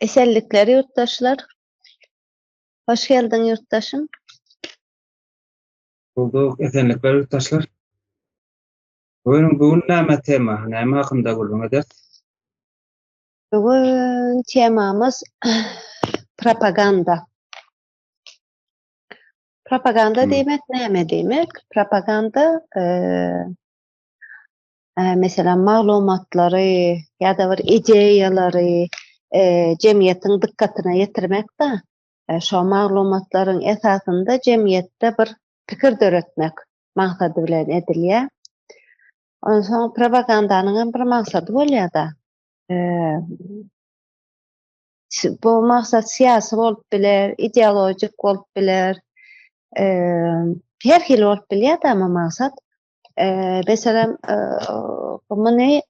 Esenlikler ýurtdaşlar. Hoş geldiň ýurtdaşym. Bulduk esenlikler ýurtdaşlar. Buyurun bu gün näme tema, näme hakynda gürrüň ederis? Bugün temamyz propaganda. Propaganda hmm. diýmek näme diýmek? Propaganda e, meselem, maglumatlary ýa-da bir ideýalary jemgyýetiň dykgatyna ýetirmek-de, şo maglumatlaryň esasynda jemgyýetde bir pikir döretmek maksady bilen edilýär. Onsoň propagandanyň hem bir maksady bolýar-da. Bu maksat syýasy bolup biler, ideologik bolup biler, her hili bolup bilýär-de bu maksat. Meselem, muny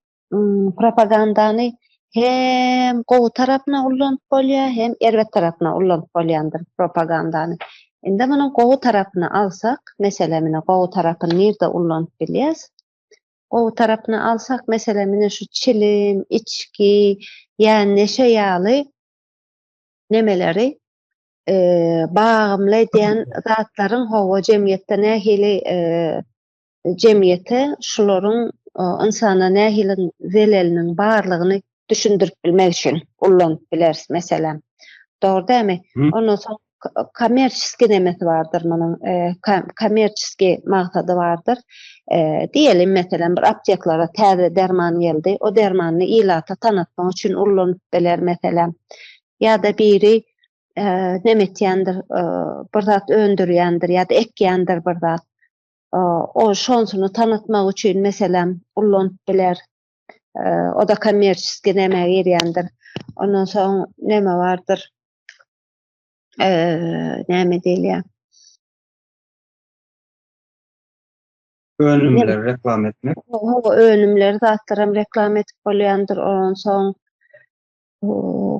propagandany hem gowy tarapyna ullanyp bolýar, hem erbet tarapyna ullanyp bolýandyr propagandany. Indi munuň gowy tarapyny alsak, meselem, ine gowy tarapyny nirde ullanyp bilýäs? Gowy tarapyny alsak, meselem, ine şu çilim, içgi ýa neşe ýaly nemeleri bagymly edýän zatlaryň hawa jemgyýetde nähili jemgyýete şularyň ynsana nähili zeleliniň barlygyny düşündirip bilmek üçin ullanyp bileris meselem. Dogry dälmi? Ondan soň kommerçeskiý nemesi bardyr munuň, kommerçeskiý maksady bardyr. Diýelim meselem bir apteklara täze derman geldi, o dermany ilata tanatmak üçin ullanyp biler meselem. Ýa-da biri neme etýändir, bir zat öndürýändir ýa-da ekýändir bir zat. O şonsuny tanatmak üçin meselem ullanyp biler. O-da kommerçeskiý nämä girýändir. Ondan soň neme bardyr? Näme diýilýär? Önümleri reklama etmek. Hawa, önümleri zatlaram reklama edip bolýandyr. Ondan soň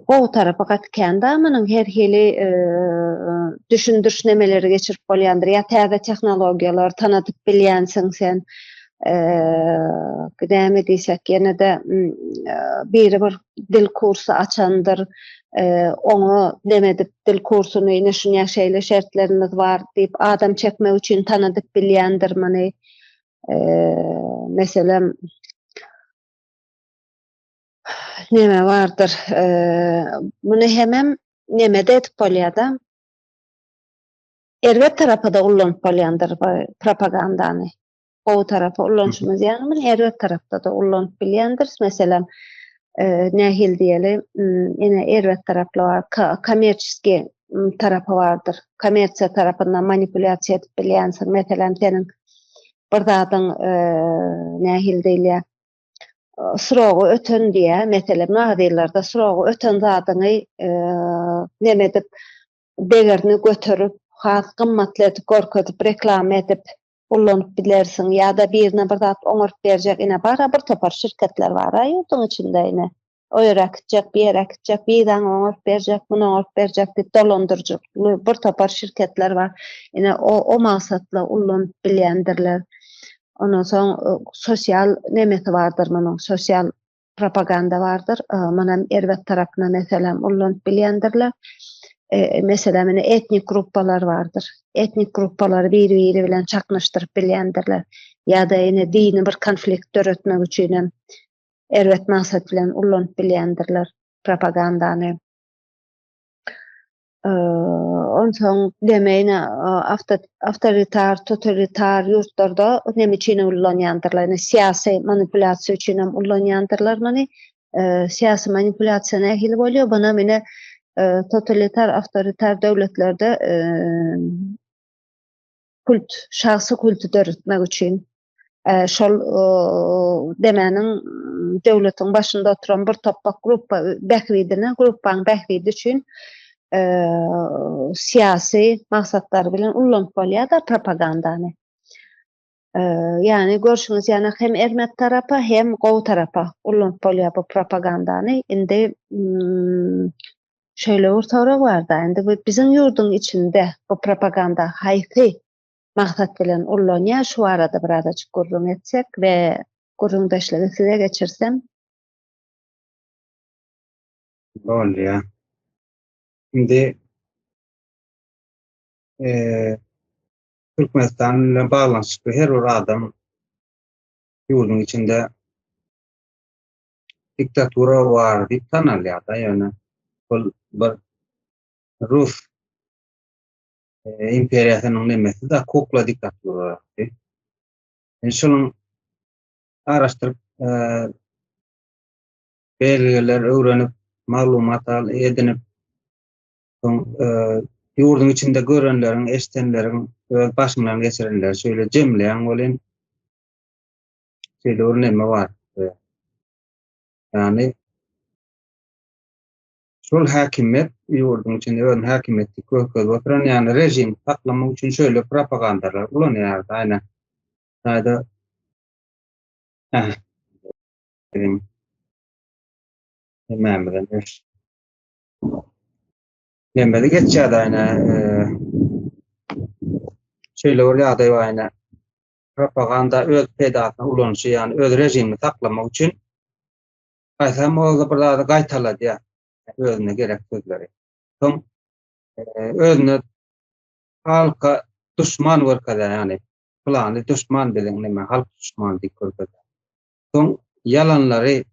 Gowy tarapy gaty kän-dä munuň her hili düşündiriş nemeleri geçirip bolýandyr ýa täze tehnologiýalary tanadyp bilýänsiň sen. Näme diýsek ýene-de biri bir dil kursy açandyr, oňa neme edip dil kursuny ine şunýa şeýle şertlerimiz bar diýip adam çekmek üçin tanadyp bilýändir muny. Meselem, neme bardyr. Muny hemem nemede edip bolýar-da. Erbet tarapa-da ullanyp bolýandyr bu propagandany. Gowy tarapa ullanyşymyz ýaly, muny erbet tarapda-da ullanyp bilýändiris. Meselem, nähili diýeli, ine erbet taraply bar, kommerçeskiý tarapy bardyr. Kommersiýa tarapyndan manipulýasiýa edip bilýänsiň. Meselem, seniň bir zadyň nähili diýilýär, srogy öten diýä, meselem, magazynlarda srogy öten zadyňy neme edip, degerini göterip, has gymmatly edip görkezip, reklama edip ullanyp bilersiň ýa-da birine bir zat oňaryp berjek, ine bar-a bir topar şirketler bar-a ýurduň içinde ine. O ýere äkitjek, bu ýere äkitjek, wizaňy oňaryp berjek, muny oňaryp berjek diýip dolandyryjy bir topar şirketler bar. Ine o o maksatla ullanyp bilýändirler. Ondan soň sosial nemesi bardyr munuň, sosial propaganda bardyr. Munam erbet tarapyna meselem ullanyp bilýändirler. Meselem ine etnik gruppalar bardyr. Etnik gruppalary biri-biri bilen çaknyşdyryp bilýändirler. Ýa-da ine dini bir konflikt döretmek üçin hem erbet maksat bilen ullanyp bilýändirler propagandany. Onsoň demeýin awtoritar, totalitar ýurtlarda neme üçin ullanýandyrlar? Ýani syýasy manipulýasiýa üçin hem ullanýandyrlar muny. Syýasy manipulýasiýa nähili bolýar? Buna mine totalitar, awtoritar döwletlerde kult, şahsy kulty döretmek üçin şol demäniň döwletiň başynda oturan bir topbak gruppa bähbidine, gruppaň bähbidi üçin syýasy maksatlar bilen ullanyp bolýar-da propagandany. Ýagny görşüňiz ýaly hem erbet tarapa hem gowy tarapa ullanyp bolýar bu propagandany. Indi Şeýle bir sorag barda, indi bu biziň ýurduň içinde bu propaganda haýsy maksat bilen ullanýar, şu barada birazajyk gürrüň etsek we gürrüňdeşligi size geçirsem. Bolýar. Indi e, Türkmenistan bilen baglanyşykly her bir adam ýurduň içinde diktatura bar diýip tanalýar da, ýöne bu bir rus e, imperiýasynyň nemesi da kukla diktaturasy. Yani şunuň araşdyryp e, belgeler öwrenip, maglumat al edinip, soň e, ýurduň içinde görenleriň, eşdenleriň, öz başyňdan geçirenleri şeýle jemleýän welin şeýle bir neme bar. Ýagny şol häkimiýet ýurduň içinde özüni häkimiýet diýip görkezip oturan, ýagny režim saklamak üçin şeýle propagandalar ulanýardy. Aýna taýda biziň hemmämizem Nemede geçýär aýna şeýle bir ýagdaý bar aýna propaganda öz peýdasyna ulanyşy, ýagny öz režimini saklamak üçin gaýtam bolsa bir zady gaýtaladýar özüne gerek sözleri. Soň özüne halka duşman görkezýär, ýagny pylany duşman biziň neme halk duşmany diýip görkezýär. Soň ýalanlary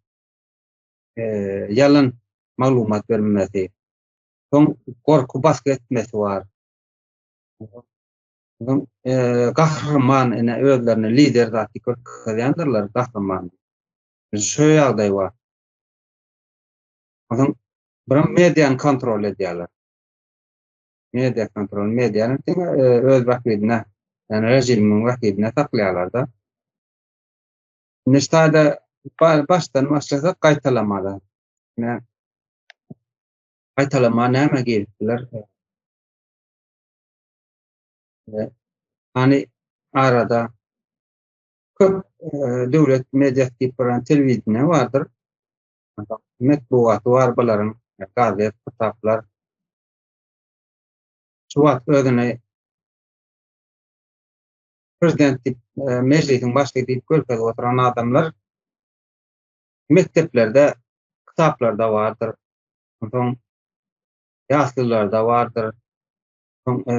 ýalan maglumat bermesi, soň gorky basgy etmesi bar. Soň gahryman ine özlerini lider zat diýip görkezýändirler, gahryman. Şu ýagdaý bar. Soň biram mediany kontrol edýärler. Media kontrol, mediany diňe öz bähbidine, ýagny režimiň bähbidine saklaýarlar-da. Indi şu taýda başdan başlasak gaýtalamada. Ine gaýtalama näme girip biler? Hani arada köp e, döwlet mediasy diýip bir telewideniýe bardyr. Metbugaty bar bularyň, gazet, kitaplar. Şu wagt özüni prezident diýip, e, mejlisiň başlygy diýip görkezip oturan adamlar mekdeplerde, kitaplarda bardyr. Onsoň ýaslylarda bardyr. Soň e,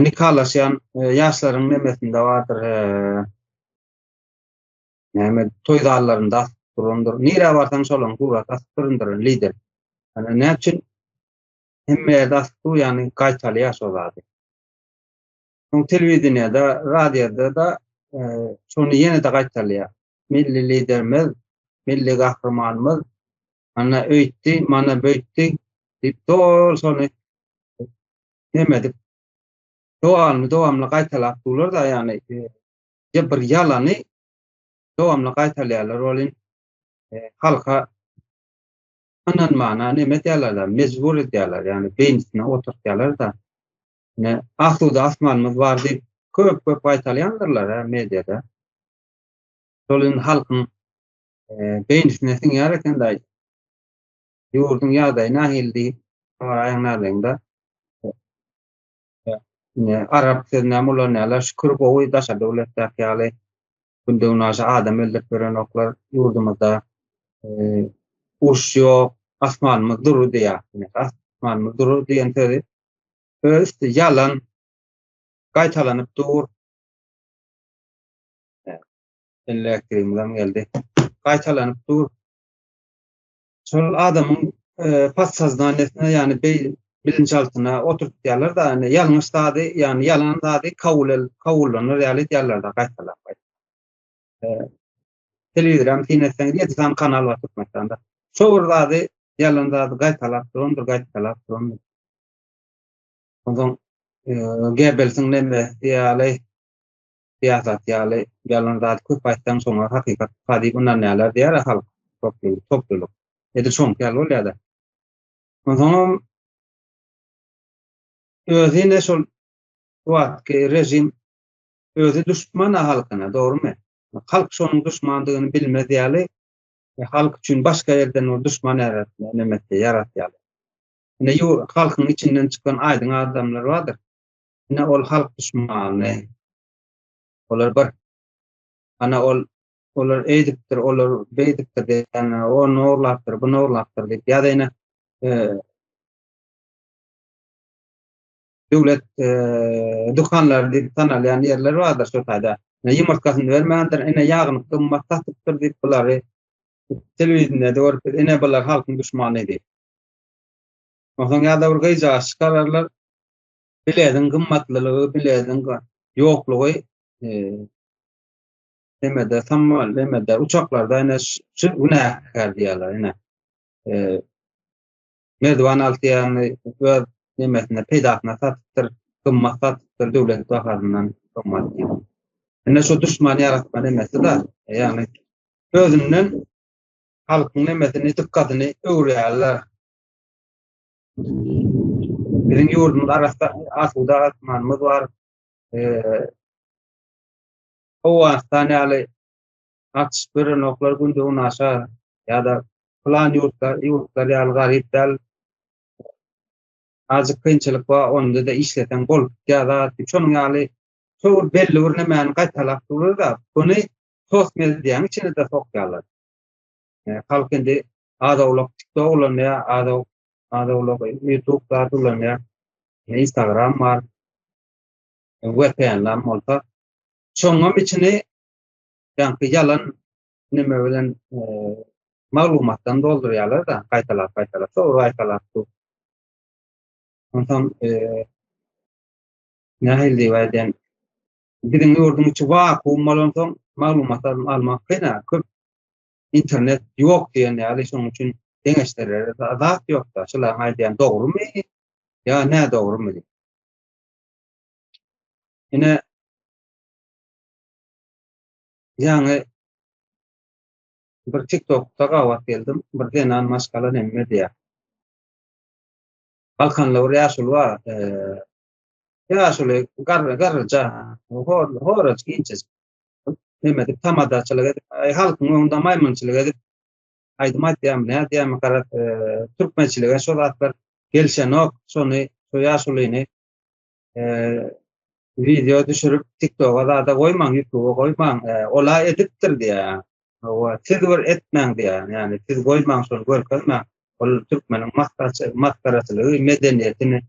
nikalaşýan e, ýaşlaryň nemesinde bardyr. E, näme toý zallarynda asyp durandyr. Nirä barsaň şolaryň suraty asyp durandyr lider. Yani näme üçin hemme ýerde asyp dur, ýagny gaýtalýar şo zady. Soň telewideniýede, radioda-da e, şony ýene-de gaýtalýar. Milli liderimiz, milli gahrymanymyz ana öýtdi, mana böýtdi diýip doly şony neme edip dowamly dowamly gaýtalap durlar da ýagny e, bir ýalany dowamly gaýtalýarlar welin e, halka ynanmana neme edýärler, mejbur edýärler, ýagny beýnisine oturtýarlar da. Ine, asuda asmanymyz bar diýip köp-köp gaýtalýandyrlar hä mediada. Şol indi halkyň e, beýnisine siňýär eken daýy. Ýurduň ýagdaýy nähili diýip soraýaňlarynda ine arap sözüni hem ulanýarlar. Şükür gowy daşary döwletdäki ýaly günde-günaşa adam öldürip ýörenoklar ýurdumyzda. E, uruş ýok, asmanymyz dury diýýär. Asmanymyz dury diýen sözi Öz üsti ýalan gaýtalanyp dur. Elektrigimizem geldi. Gaýtalanyp dur. Şol adamyň e, podsoznaniýesine, ýagny bilinçaltyna oturtýarlar da, ýagny ýalňyş zady, ýagny ýalan zady kabul kabullanar ýaly edýärler da gaýtalap. E, Telewizor hem syn etseňiz 7 sany kanal bar Türkmenistanda. Şo bir zady, ýalan zady gaýtalap durandyr, gaýtalap durandyr. Onsoň Gebelsiň nemesi ýaly, syýasat ýaly ýalan zady köp aýtsaň şoňa hakykat diýip ynanýarlar diýýär halk, toplulyk, toplulyk. Edil şoňky ýaly bolýar-da. Onsoňam özi ine şol wagtky režim özi duşman halkyna, dogrumy? Halk şonuň duşmandygyny bilmez ýaly, halk üçin başga ýerden bir duşman ýaratýar, nemesi ýaratýarlar. Ine ýur halkyň içinden çykan aýdyň adamlar bardyr. Ine ol halk duşmany. Olar bir. Ana ol olar eýdipdir, olar beýdipdir diýen, ony ogurlapdyr, buny ogurlapdyr diýip. Ýa-da ine e, Döwlet dükanlary diýip tanalýan ýerler bardyr şo taýda. Ýumurtgasyny bermändir, ine ýagyny gymmat satypdyr diýip bulary telewideniýede görüp, ine bular halkyň duşmany diýip. Onsoň ýa-da bir gyjaç çykararlar. Bilediň gymmatlylygy, bilediň ýoklugy nemede, samol, nemede, uçaklarda ine şu günäkär diýýärler ine. Merdiwan alty öz nemesine peýdasyna satypdyr, gymmat satypdyr, döwlet bahasyndan gymmat diýip. Ine şu duşman ýaratma nemesi-de, ýagny özünden halkyň nemesini, dykgatyny öwürýärler. Biziň ýurdumyz arassa, asuda asmanymyz bar. Owganystan ýaly atyşyp görenoklar günde-günaşa ýa-da pylan ýurtlar, ýurtlar ýaly garyp däl. Azajyk kynçylyk bar, onda-da işleseň bolup gidýär zat diýip, şonuň ýaly şo bir belli bir nemäni gaýtalap durlar-da, buny sosmediýanyň içine-de sokýarlar. Halk indi az-owlak TikTok ulanýar, az-owlak YouTube zat ulanýar, Instagram bar, VPN-lam bolsa. Şoňam içini ýaňky ýalan neme bilen maglumatdan doldurýarlar-da, gaýtalap-gaýtalap, şo gaýtalap dur. Onsoň nähili diýip aýdýan, biziň ýurduň içi wakuum bolansoň maglumat almak kyn-a, köp internet ýok diýen ýaly, şonuň üçin deňeşdirere zat ýok-da, şularyň aýdýan dogrumy ýa nädogrumy diýip. Ine, Ýaňy bir TikTokda gabat geldim. Bir zenan maşgala nemme diýýär. Balkanly bir ýaşuly bar. Ýaşuly garry garryja hor horajyk inçejik. Neme edip tamadaçylyk edip, halkyň öňünde maýmynçylyk edip aýdym aýdýarmy, nädýärmi garaz türkmençilige şo zatlar gelşenok. Şony şo ýaşulyny wideo düşürip TikToka zada goýmaň, YouTubea goýmaň. Ola edipdir diýýär. Hawa, siz bir etmäň diýýär. Ýagny siz goýmaň şony görkezmäň. Ol türkmeniň masgaraçylygy, medeniýetini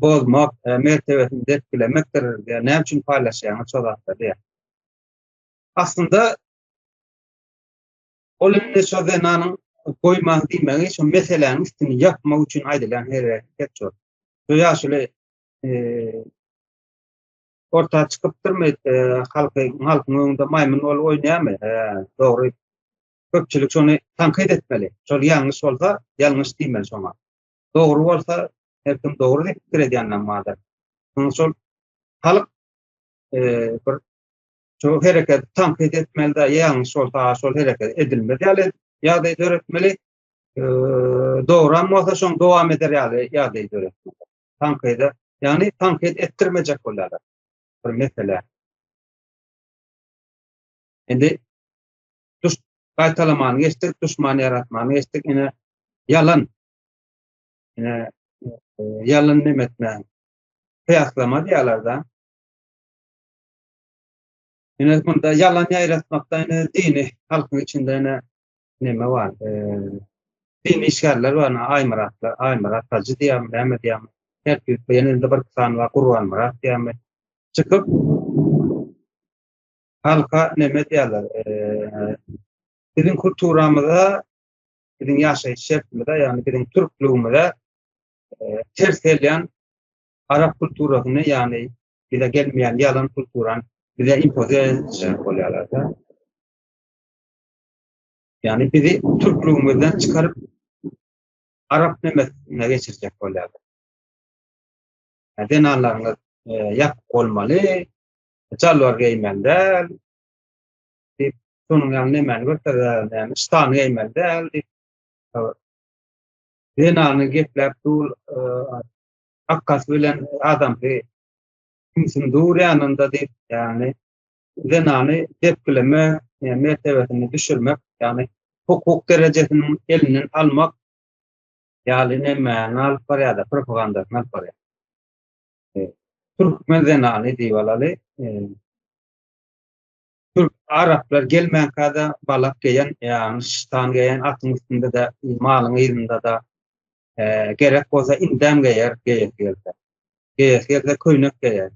bozmak, mertebesini depgilemekdir diýýär. Näme üçin paýlaşýaňyz şo zatlary diýýär. Aslynda ol indi şo zenanyň goýmaň diýmegi şo meseläniň üstüni ýapmak üçin aýdylýan hereket şol. Şu ýaşuly orta çykypdyrmy, halky halkyň öňünde maýmyn bolup oýnaýarmy? Dogry. Köpçülik şony tankyt etmeli. Şol ýalňyş bolsa, ýalňyş diýmeli şoňa. Dogry bolsa, her kim dogry diýip pikir edýänden bardyr. Şonuň şol halk bir şu hereketi tankyt etmeli-de, ýalňyş bolsa, şol hereket edilmez ýaly ýagdaý döretmeli. Dogram bolsa şoň dowam eder ýaly ýagdaý döretmeli. Tankyda, ýagny tankyt etdirmejek bolýarlar. Bir mesele. Indi duş gaýtalamany geçdik, duşman ýaratmany geçdik. Ine ýalan. Ine ýalan neme etme. Kyýaslama diýýärler-de. Ine bunda ýalan ýaýratmakda ine dini halkyň içinde ine neme bar? Dini işgärler bar, Aýmyratlar, Aýmyrat hajy diýýärmi, näme diýýärmi? Her tüýsli ýene-de bir sany bar, Gurbanmyrat diýýärmi? Çykyp halka neme diýýärler? Biziň kulturamyza, biziň ýaşaýyş şertimize, ýagny biziň türklügimize ters gelýän arap kulturasyny, ýagny bize gelmeýän ýalan kulturany bize impoziýa etjek bolýarlar-da. Ýagny bizi türklügimizden çykaryp arap nemesine geçirjek bolýarlar. Zenanlaryňyz ýapyk bolmaly, jalbar geýmeli däl diýip, şonuň ýaly nemäni görkezýär, näme ştan geýmeli däl diýip. Zenany gepläp dur, akgasy bilen adamsy kimsin dur ýanynda diýip, ýagny zenany depgileme, mertebesini düşürmek, ýagny hukuk derejesiniň elinden almak ýaly nemäni alyp barýar-da, propagandasyny alyp barýar. Türkmen zenany diýip alaly. Türk araplar gelmänkä-de balak geýen, ýagny ştan geýen, atyň üstünde-de, malyň yzynda-da gerek bolsa indem geýer, geýesi gelse. Geýesi gelse köýnek geýer.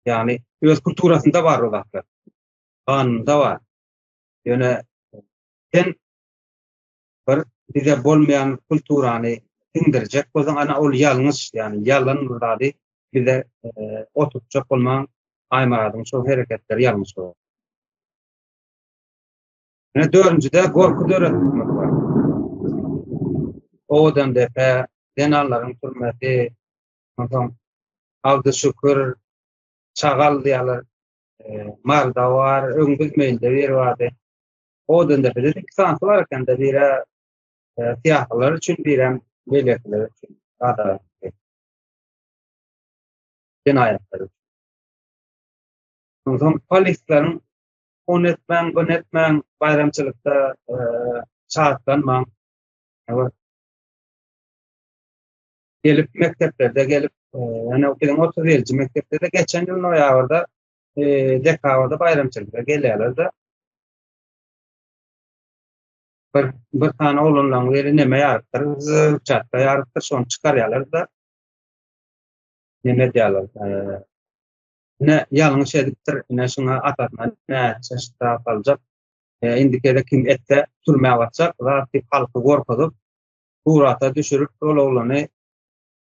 Ýagny öz kulturasynda bar o zatlar. Ganynda bar. Ýöne sen bir bize bolmaýan kulturany siňdirjek bolsaň, ana ol ýalňyş, ýagny ýalan bir zady bize oturtjak bolmaň, Aýmyradyň şol hereketleri ýalňyş bolar. Ine dördünjide gorky döretmek bar. Owadandepe, zenanlaryň türmesi, onsoň Abdy Şükür, Çagal diýýärler, Marda bar, öň Büzmeýinde biri bardy. Owadandepede iki sanysy bar ekende, biri syýasylar üçin, birem beýlekiler üçin. Jenaýatlar üçin. Onsoň polisleriň ony etmäň, buny etmäň, baýramçylykda şatlanmaň. Gelip mekdeplerde gelip, ýöne biziň 37-nji mekdepde-de geçen ýyl noýabrda, dekabrda baýramçylykda gelýärler-de. Bir bir sany oglanlaryň biri neme ýarypdyr, çatda ýarypdyr, şony çykarýarlar-da. Neme edýärler? Ine ýalňyş edipdir, ine şuňa atasyna näçe ştraf aljak, indiki gezek kim etse türmä batjak, zat diýip halky gorkuzyp, surata düşürip ol oglany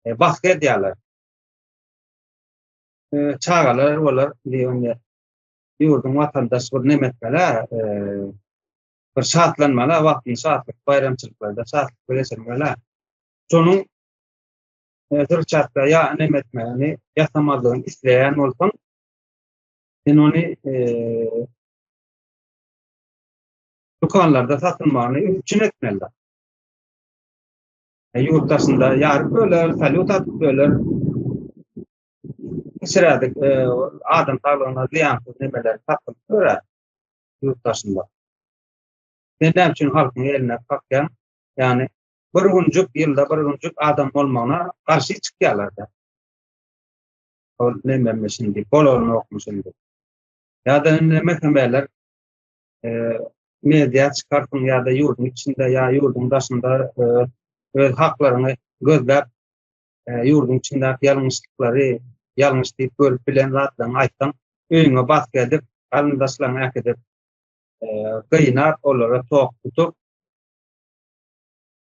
basgy edýärler. Çagalar bolar diýende ýurduň watandaş bir neme etmeli, bir şatlanmaly, wagtyny şatlyk baýramçylyklarda şatlykda geçirmeli. Şonuň syrçatda ýa neme etmegini, ýasamazlygyny isleýän bolsaň, sen ony dükanlarda satylmagyny üpjün etmeli. Ýurt daşynda ýaryp böler, salýut atyp böler. Kiçirädik adam saglygyna zyýansyz nemeler satylyp böler ýurt daşynda. Sen näme üçin halkyň eline kakýaň? Ýagny bir günjük, ýylda bir günjük adam bolmagyna garşy çykýarlar-da. Ol nememişin diýip, bolanokmyşyn diýip. Ýa-da indi mesemeler media çykarsyň ýa-da ýurduň içinde ýa ýurduň daşynda öz haklaryňy gözläp, ýurduň içindäki ýalňyşlyklary ýalňyş diýip görüp bilen zatlaryňy aýtsaň, öýüňe basgy edip, garyndaşlaryňy äkidip, gynap, olara tok tutup,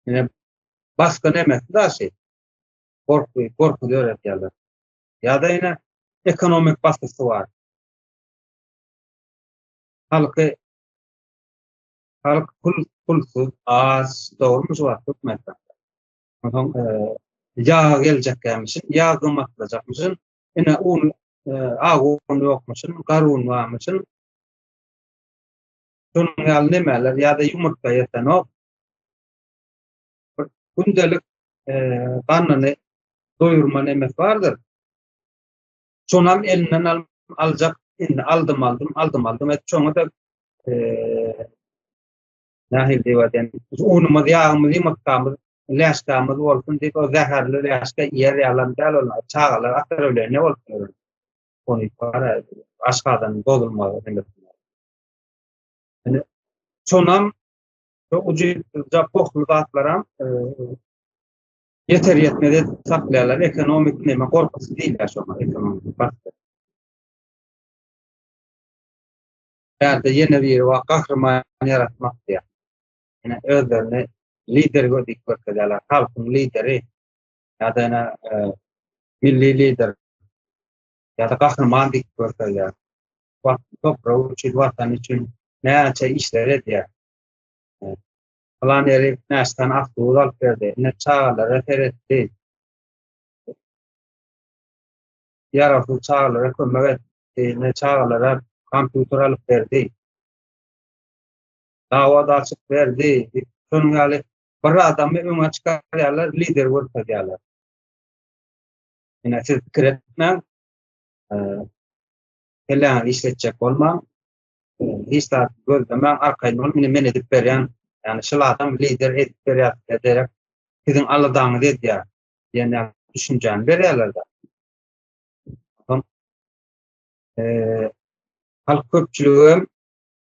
Ine başga nemesi daşy. Gorky, gorky döretýärler. Ýa-da ine ekonomik basgysy bar. Halky halk pul pulsuz, az, dogrumy şu wagt Türkmenistanda? Onsoň ýag geljekkämişin, ýag gymmatlajakmyşyn, ine un, ak un ýokmuşyn, gar un barmyşyn. Şonuň ýaly nemeler ýa-da ýumurtga ýetenok. Bir gündelik garnyny doýurma nemesi bardyr. Şonam elinden alyp aljak, indi aldym aldym, aldym aldym et şoňa-da nähili diýip aýdaýyn, unumyz, ýagymyz, ýumurtgamyz, läşgämiz bolsun diýip, o zäherli läşge iýer ýalam däl ol. Çagalar otrawleniýe bolup ýör. Ony bar, aşgazanyň bozulmagy. Ýani şonam şu ujypsyzja pohly zatlaram ýeter ýetmez edip saklaýarlar. Ekonomik neme gorkusy diýilýär şoňa, ekonomik basgy. Bärde ýene biri bar, gahryman ýaratmak diýýär. Ýene özlerini lider diýip görkezýärler. Halkyň lideri ýa-da ýene milli lider ýa-da gahryman diýip görkezýär. Topragy üçin, watany üçin näçe işler edýär. Pylan ýeri näçe sany awtobus alyp berdi, ine çagalara seretdi. Ýarawsyz çagalara kömek etdi, ine çagalara kompýuter alyp berdi. Zawod açyp berdi. Şonuň ýaly bir adamy öňe çykarýarlar, lider görkezýärler. Ine siz pikir etmäň. Kelläňizi işletjek bolmaň. Hiç zat gözlemäň, arkaýyn boluň, ine men edip berýän. Ýagny şul adam lider edip berýär size derek siziň aladaňyzy edýär diýen ýaly düşünjäni berýärler-de. Onsoň halk köpçüligi hem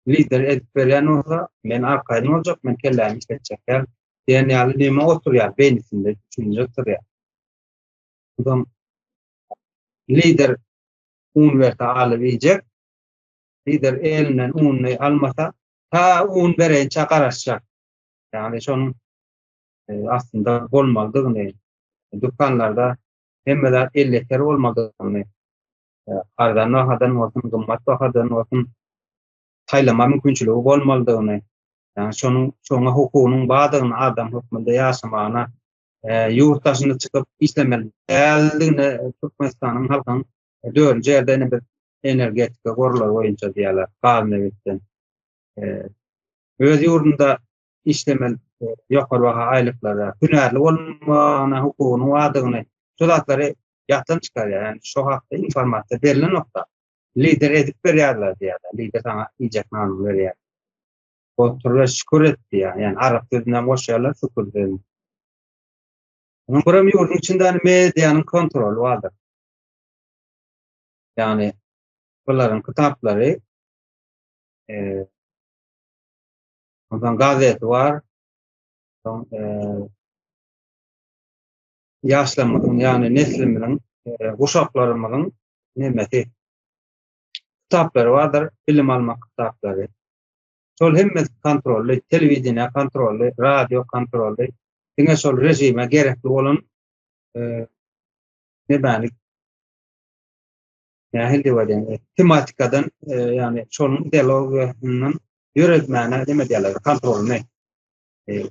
lider edip berýän bolsa, men arkaýyn boljak, men kellämi işletjek däl diýen ýaly neme oturýar, beýnisinde düşünje oturýar. Ondan lider un berse alyp iýjek. Lider elinden ununy almasa, ta un berençä garaşjak. Ýagny şonuň e, aslynda bolmalydygyny, dükanlarda hemme zat elýeter bolmalydygyny, e, arzan bahadan bolsun, gymmat bahadan bolsun saýlama mümkinçiligi bolmalydygyny, ýagny şonuň şoňa hukugynyň bardygyny adam hökmünde ýaşamagyna, e, ýurt daşyna çykyp işlemeli däldigini Türkmenistanyň halkynyň dördünji ýerde ine biz energetika gorlary boýunça diýýärler, gaz nebitden. E, öz ýurdunda işlemeli e, ýokary baha aýlyklara, hünärli bolmagyna hukugynyň bardygyny şu zatlary ýatdan çykarýar. Ýagny şu hakda informasiýa berilenokda. Lider edip berýärler diýýärler. Lider saňa iýjek nanyny berýär. Otur we şükür et diýýär. Ýagny arap sözünden goşýarlar şükür sözüni. Onuň birem ýurduň içinde ýagny medianyň kontroly bardyr. Ýagny bularyň kitaplary e, ondan gazeti bar. Soň e, ýaşlarymyzyň, ýagny neslimiziň, e, guşaklarymyzyň nemesi kitaplary bardyr, bilim almak kitaplary. Şol hemmesi kontrolly, telewideniýe kontrolly, radio kontrolly. Diňe şol režime gerekli bolan e, nemäni nähili diýip aýdaýyn, e, tematikadan, e, ýagny şonuň ideologiýasyndan ýöretmäne neme diýerler, kontrolyny. E,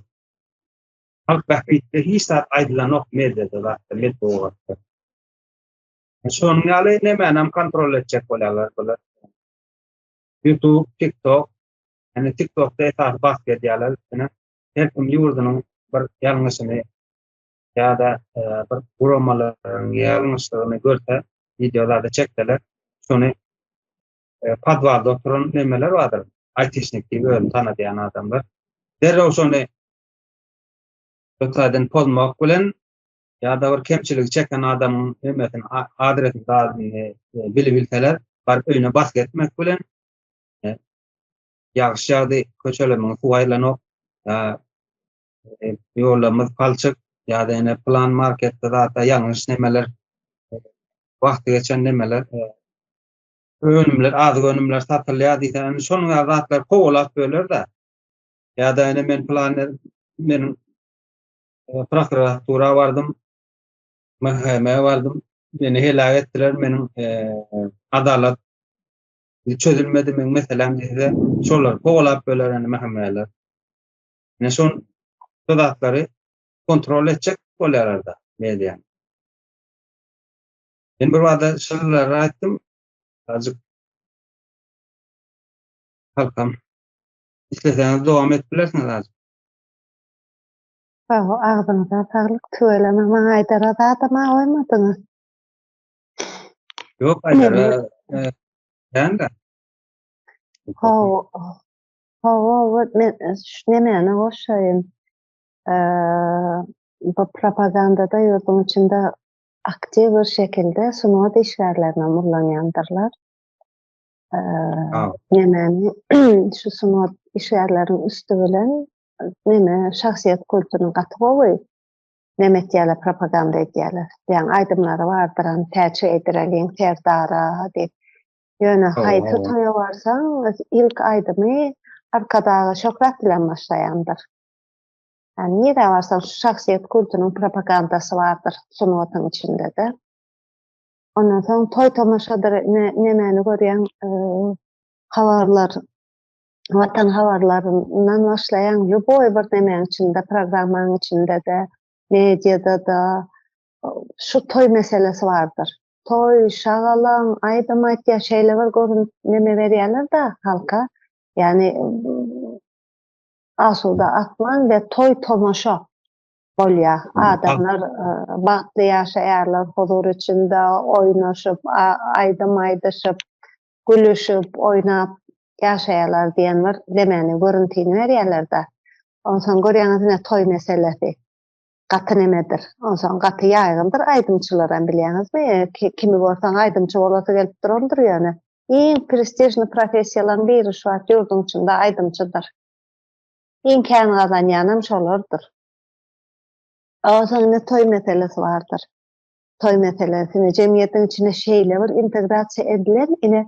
halk bähbitli hiç zat aýdylanok mediada zatda, metbugatda. Şonuň ýaly nemänem kontrol etjek bolýarlar bular. YouTube, TikTok, ýani TikTokda esasy basgy edýärler üstüne. Her kim ýurdunyň bir ýalňyşyny ýa-da e, bir guramalaryň ýalňyşlygyny görse, wideolarda çekseler, şony e, podwalda oturan nemeler bardyr. Aytişnik diýip özüni tanadýan adamlar. Derrew şony bu taýdan pozmak bilen ýa-da bir kemçiligi çeken adamyň hemmesini adresini zadyny e, bilibilseler, baryp öýüne basgy etmek bilen e, ýagyş ýagdy, köçelerimiň suw aýrylanok, e, ýollarymyz palçyk ýa-da ýene plan marketde zatda ýalňyş nemeler wagty geçen nemeler önümler, azyk önümler satylýar diýse, indi şonuň ýaly zatlar kowalap böler-de. Ýa-da ýene men plan meniň e, prokuratura bardym, MHM bardym, meni heläk etdiler, meniň e, adalat çözülmedi meniň meselem diýse, şolar kowalap böler indi MHM-ler. Ine şol şu zatlary kontrol etjek bolýarlar-da media. Men bir wada şulary aýtdym. Azık halkam isleseňiz dowam edip bilersiňiz azık. Sag bol, agzyňyza saglyk, tüweleme, maňa aýdara zadam-a goýmadyňyz. Ýok, aýdara dälde. Hawa, hawa, men şu nemäni goşaýyn. Bu propagandada ýurduň içinde aktiw bir şekilde sungat işgärlerine ullanýandyrlar. Nemäni şu sungat işgärleriniň üsti bilen neme şahsyýet kultuny gaty gowy neme etýärler, propaganda edýärler. Ýaňy aýdymlary bardyr, täç geýdireliň Serdara diýip. Ýöne haýsy toýa barsaň, ilk aýdymy Arkadaga şöhrat bilen başlaýandyr. Ýani nirä barsaň şu şahsyýet kultunyň propagandasy bardyr sungatyň içinde-de. Ondan soň toý tomaşadyr nemäni görýäň habarlar Watan habarlaryndan başlaýaň lýuboý bir nemäň içinde programmaň içinde-de mediada-da şu toý meselesi bardyr. Toý, şagalaň, aýdym aýtýar şeýle bir görün neme berýärler-de halka. Ýani asuda asman we toý tomaşa bolýar. Adamlar bagtly ýaşaýarlar huzur içinde oýnaşyp, aýdym aýdyşyp, gülüşip, oýnap ýaşaýarlar diýen bir demäni görüntini berýärler-de. Onsoň görýäňiz ine toý meselesi gaty nemedir. Onsoň gaty ýaýgyndyr aýdymçylaram bilýäňizmi? Kimi görseň aýdymçy bolasy gelip durandyr ýöne. Iň prestižnyý professiýalaryň biri şu wagt ýurduň içinde aýdymçydyr. Iň kän gazanýanam şolardyr. Onsoň ine toý meselesi bardyr. Toý meselesini jemgyýetiň içine şeýle bir integrasiýa edilen, ine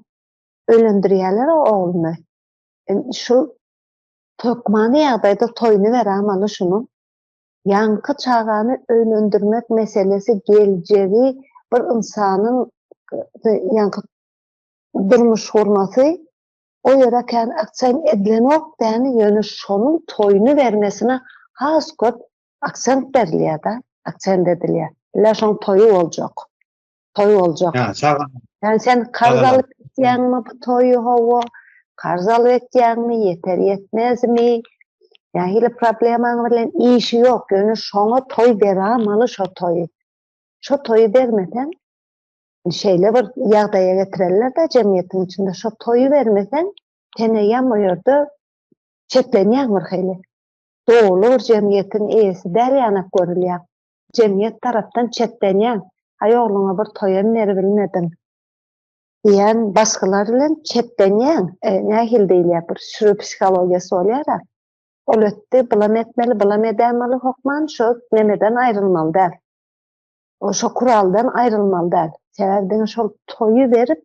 öýlendirýärler o ogluny. Şu hökmany ýagdaýda toýuny berämaly şunuň. Ýaňky çagany öýlendirmek meselesi geljegi bir ynsanyň ýaňky durmuş gurmasy o ýere kän aksent edilenok däni ýöne şonuň toýuny bermesine has köp aksent berilýär-de, aksent edilýär. Illa şoň toýy boljak. Toý boljak. Ýa, çaga. Ýani sen karz alyp etýäňmi bu toýy hawa, karz alyp etýäňmi, ýeter ýetmezmi, nähili problemaň bilen işi ýok, ýöne şoňa toý beramaly şo toýy. Şo toýy bermeseň, şeýle bir ýagdaýa getirerler-de jemgyýetiň içinde, şo toýy bermeseň, sen eýýäm o ýerde çetlenýäň bir hili. Doly bir jemgyýetiň eýesi däl ýanak görülýäň. Jemgyýet tarapdan çetlenýäň. Aý ogluňa bir toýam beribilmediň. Diýen basgylar bilen çetlenýäň. E, nähili diýilýär, bir sürü psihologiýasy bolýar-a. Ol etdi, bulam etmeli, bulam edäýmeli hökman, şo nemeden aýrylmaly däl. O şo kuraldan aýrylmaly däl. Sebäbi diňe şol toýy berip,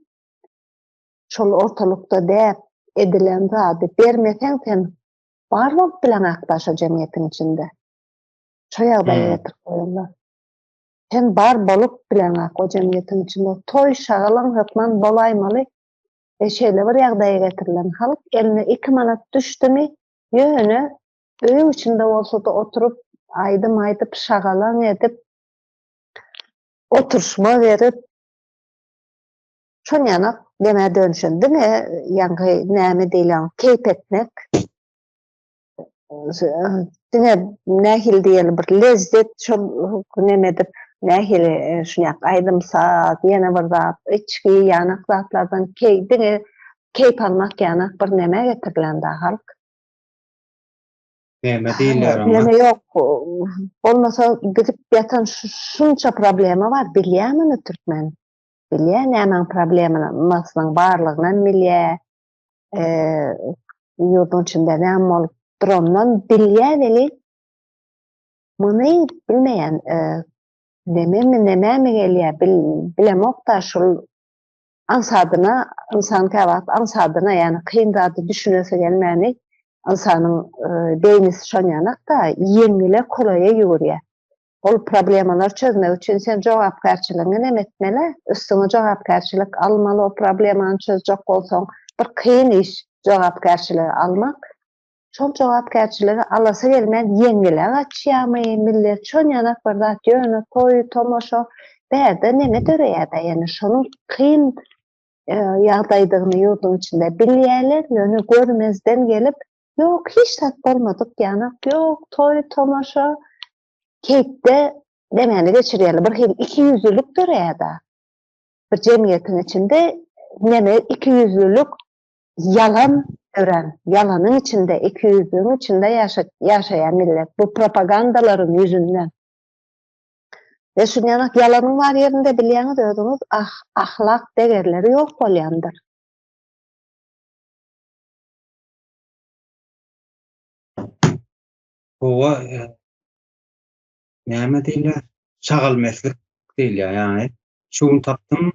şol ortalykda däp edilen zady bermeseň sen bar bolup bileňakda şo jemgyýetiň içinde. Şo ýagdaýa getirip goýarlar. Sen bar bolup bileňak o jemgyýetiň içinde. Toý, şagalaň hökman bolaýmaly. E şeýle bir ýagdaýa getirilen halk eline 2 manat düşdümi, ýöne öýüň içinde bolsa-da oturyp, aýdym aýdyp, şagalaň edip, oturyşma berip, şon ýanak demä dönüşen. Diňe ýaňky näme diýilýär, keýp etmek, diňe nähili diýeli bir lezzet şol neme edip nähili e, şunýak aýdym saz ýene bir zat içgi ýanak zatlardan keý diňe keýp almak ýanak bir neme getirilen da halk. Näme diýilýär oňa? Neme ýok. Bolmasa gidip ýatan şunça problema bar bilýär muny türkmen. Bilýär nämäň problemasynyň barlygynam bilýär. Ýurduň içinde näme bolup duranynam bilýär weli muny bilmeýän nememi nememi gelýär bilemok-da şul aňsadyna ynsan käwagt aňsadyna ýagny kyn zady düşünesi gelmäni ynsanyň beýnisi şonýanak-da ýeňňile kolaýa ýüwürýär. Ol problemalary çözmek üçin sen jogapkärçiligiňi nem etmeli, üstüňe jogapkärçilik almaly o problemany çözjek bolsaň, bir kyn iş jogapkärçiligi almak. Şol jogapkärçiligi alasy gelmän ýeňňile gaçýarmy millet şonýanak bir zat ýöne toý, tomaşa bärde neme döreýärde ýene şonuň kyn ýagdaýdygyny ýurduň içinde bilýärler ýöne görmezden gelip ýok hiç zat bolmadyk ýanak ýok toý, tomaşa keýpde nemäni geçirýärler, bir hili ikiýüzlülik döreýär-de. Bir jemgyýetiň içinde neme ikiýüzlülik ýalan dörän, ýalanyň içinde, ikiýüzlügiň içinde ýaşaýar millet bu propagandalaryň ýüzünden. We şunýanak ýalanyň bar ýerinde bilýäňiz özüňiz ah, ahlak degerleri ýok bolýandyr. Howa, näme diýilýär? Şagalmeslik diýilýär. Ýagny şu gün tapdym,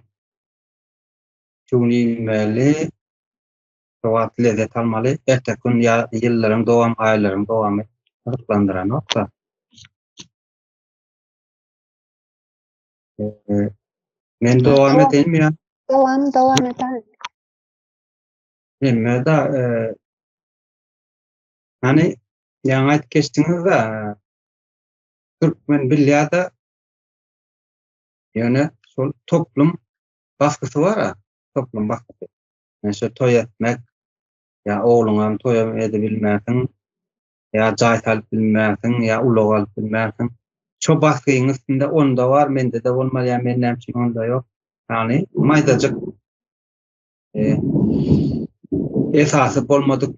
şu gün iýmeli, şu wagt lezzet almaly, erteki gün ýa ýyllaryň dowamy, aýlaryň dowamy gyzyklandyranok-da. Men dowam edeýinmi ýa? Dowam, dowam et. Hemme-de Hany, ýaňy aýdyp geçdiňiz-de, türkmen bilýär-de, ýöne şol toplum basgysy bar-a, toplum basgysy. Ýöne şo toý etmek, ýa ogluňam toýam edibilmersiň, ýa jaý salyp bilmersiň, ýa ulag alyp bilmersiň. Şo basgyň üstünde onda bar, mende-de bolmaly, ýa men näme üçin onda ýok. Ýagny maýdajyk Esasy bolmadyk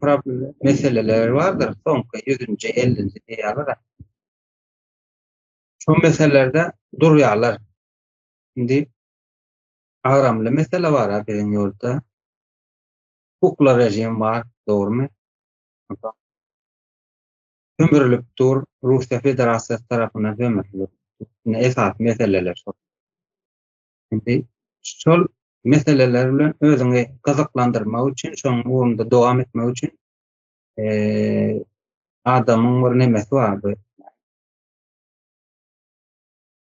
meseleler bardyr. Soňky ýüzünji, ellinji diýýärler. Şo meselelerde durýarlar. Indi agramly mesele bar biziň ýurtda. Kukla rejim bar, dogrumy? Sömürülip dur, Russiýa Federasiýasy tarapyndan sömürülip. Esasy meseleler şol. Indi şol meseleler bilen özüňi gyzyklandyrmak üçin, şonuň ugrunda dowam etmek üçin adamyň bir nemesi bar, bir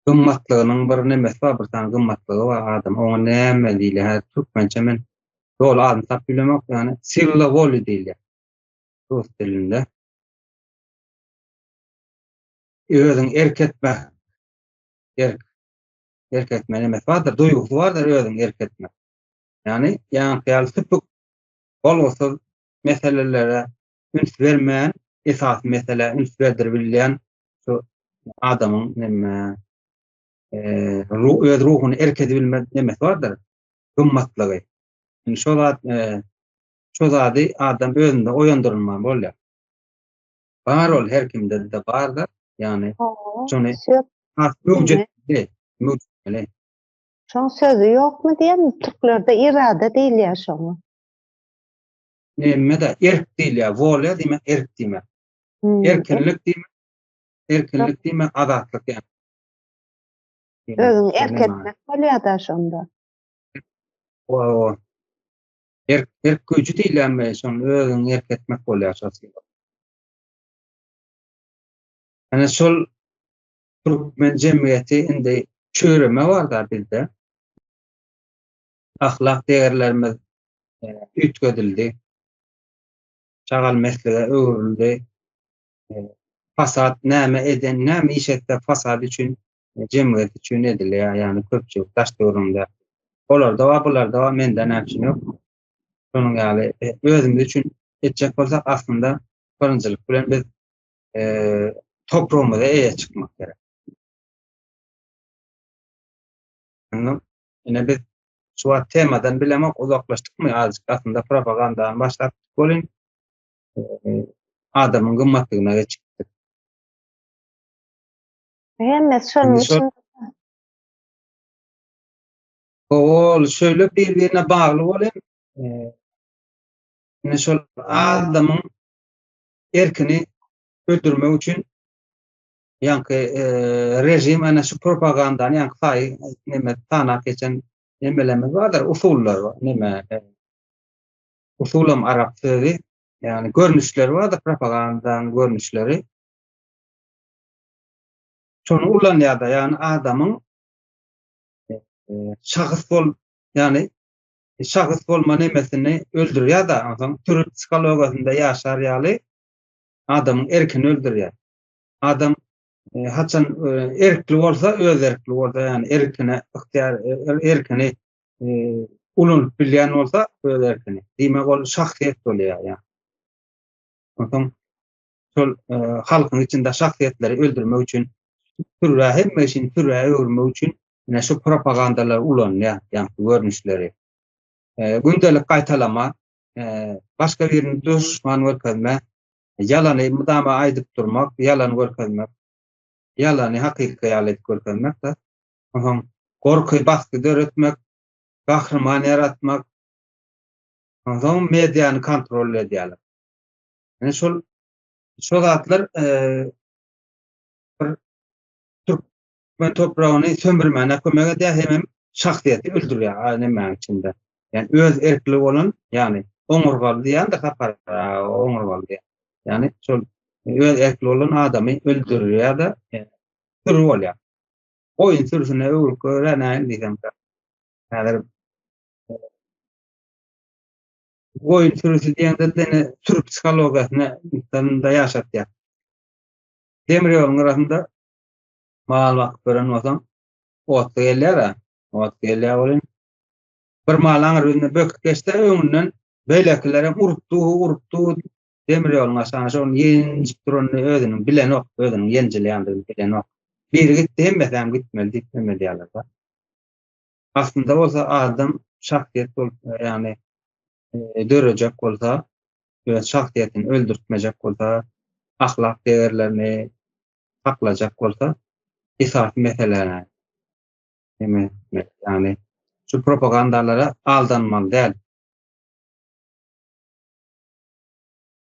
gymmatlygynyň bir nemesi bar, bir sany gymmatlygy bar adam. Oňa näme diýilýär? Häzir türkmençe men doly adyny tapyp bilemok, ýagny sila woli diýilýär. Rus dilinde. Özüň erk etme. Erk. Erk etme nemesi bardyr, duýgusy bardyr özüň erk etme. Ýagny ýaňky ýaly süpük bolgusyz meselelere üns bermän, esasy meselä üns berdirip bilýän şu adamyň neme öz ruhuny erk edibilme nemesi bardyr, gymmatlygy. Indi şo zat şo zady adam özünde oýandyrylmaly bolýar. Bar ol her kimde-de bardyr. Ýagny şony has möwjetmeli, möwjetmeli. Şoň sözi ýokmy diýen, türklerde irade diýilýär şoňa. Neme-de erk diýilýär. Wolýa diýmek erk diýmek. Erkinlik diýmek, erkinlik diýmek azatlyk ýa. Özüň erk etmek bolýar-da şonda. O erk erk güýji diýilýärmi, şony özüň erk etmek bolýar şo. Ene şol türkmen jemgyýeti indi çüreme bar-da bizde. Ahlak değerlerimiz üýtgedildi. Çagal meslige öwrüldi. Fasad näme eden, näme iş etse fasad üçin, jemgyýet üçin edilýär, ýagny köpçülik daş töwereginde. Olarda bar, bularda bar, mende näme üçin ýok? Şonuň ýaly özümiz üçin etjek bolsak, aslynda birinjilik bilen biz topragymyza eýe çykmak gerek. Ine biz şu wagt temadan bilemok uzaklaşdykmy azajyk aslynda propagandadan başlapdyk welin adamyň gymmatlygyna geçipdik. Hemmesi şonuň üçin. Ol şöyle bir-birine bagly bolýar. Ine şol adamyň erkini öldürmek üçin ýaňky režim ana şu propagandany ýaňky saýy neme sanap geçen nemelerimiz bardyr, usullar bar, neme usulam arap sözi, ýagny görnüşleri bardyr propagandanyň görnüşleri. Şony ulanýar-da, ýagny adamyň şahs bol, ýagny şahs bolma nemesini öldürýär-de, onsoň sürü psihologiýasynda ýaşar ýaly adamyň erkini öldürýär. Adam haçan erkli bolsa, öz erkli bolsa, ýagny erkine ygtyýar, erkini ulanyp bilýän bolsa, öz erkini. Diýmek, ol şahsyýet bolýar, ýagny. Onsoň şol halkyň içinde şahsyýetleri öldürmek üçin, sürä hemme işini sürä öwürmek üçin ine şu propagandalar ulanylýar, ýagny görnüşleri. Gündelik gaýtalama, başga birini duşman görkezme, ýalany mydama aýdyp durmak, ýalan görkezmek, ýalany hakyky ýaly edip görkezmek-de, onsoň gorky, basgy döretmek, gahryman ýaratmak, onsoň mediany kontrol edýärler. Ine şol şo zatlar bir türkmen topragyny sömürmäne kömek edýär hemem şahsyýeti öldürýär nämäniň içinde. Ýani öz erkli bolan, ýagny oňurgaly diýýän-de Sapar oňurgaly diýýär. Ýagny şol öz erkli bolan adamy öldürýär-de, sürü bolýar. Goýun sürüsine öwrüp görä näme diýsem. Häzir goýun sürüsi diýende dene sürü psihologiýasyny insanda ýaşatýar. Demir ýoluň gyrasynda mal bakyp gören bolsaň, otly gelýär-ä. Otly gelýär welin, bir mal aňry ýüzüne böküp geçse, öňünden beýlekilerem urup dur, urup dur, demir ýoluň aşagyna şonuň ýenjip duranyny özüniň bilenok, özüniň ýenjilýändigini bilenok. Biri gitdi, hemmesi hem gitmeli diýip neme edýärler-de. Aslynda bolsa adam şahsyýet bolup, ýagny dörejek bolsa, öz şahsyýetini öldürtmejek bolsa, ahlak degerlerini saklajak bolsa, esasy meseläni neme etmeli, ýagny şu propagandalara aldanmaly däl.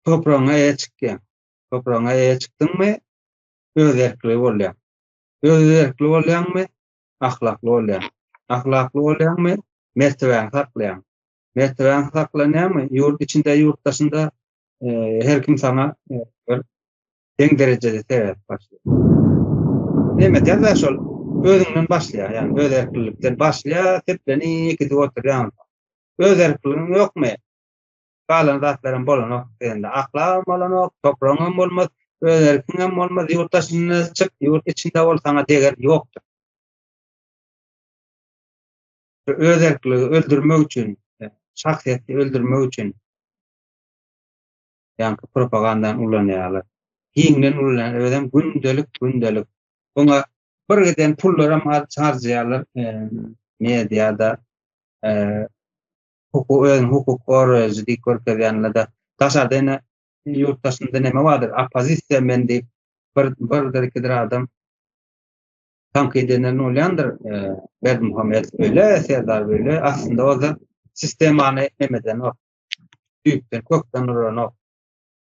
Topragyňa eýe çykýaň. Topragyňa eýe çykdyňmy, öz erkli bolýaň. Öz erkli bolýaňmy, ahlakly bolýaň. Ahlakly bolýaňmy, mertebäňi saklaýaň. Mertebäň saklanýarmy? Ýurt içinde, ýurt daşynda her kim saňa bir deň derejede seredip başlaýar. Näme diýýär şol özüňden başlaýar, ýagny öz erklilikden başlaýar, seplenip gidip oturýar. Öz erkligiň ýokmy? Galan zatlaram bolanok diýende, ahlagam bolanok, topragyňam bolmaz, öz erkiňem bolmaz, ýurt daşynda çyk, ýurt içinde bol, saňa deger ýokdur. Öz erkligi öldürmek üçin, şahsyýeti öldürmek üçin ýaňky propagandany ulanýarlar. Giňden ulanýar, özem gündelik, gündelik. Oňa bir giden pullaram harjaýarlar mediada, hukuk özüni hukuk goraýjy diýip görkezýänler-de daşarda ine ýurt daşynda neme bardyr, oppozisiýa men diýip bir birdir ikidir adam tankyt eden bolýandyr. Berdimuhamedow beýle, Serdar beýle, aslynda bolsa sistemany neme edenok. Düýpden, kökden uranok.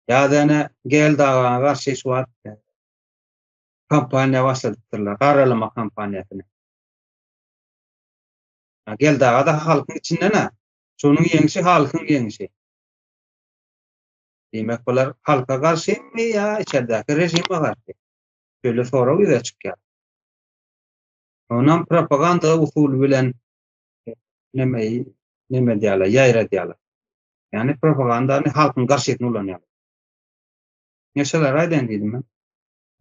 Ýa-da ene Geldi agaňa garşy şu wagt kampaniýa başladypdyrlar, garalama kampaniýasyny. Geldi aga-da halkyň içinden-ä. Şonuň ýeňşi halkyň ýeňşi. Diýmek bular halka garşymy ýa içerdäki režime garşy? Şeýle sorag ýüze çykýar. Onam propaganda usuly bilen nemeyi neme diýýärler, ýaýradýarlar. Ýagny propagandany halkyň garşysyna ulanýarlar. Neşeler aýdaýyn diýdim men.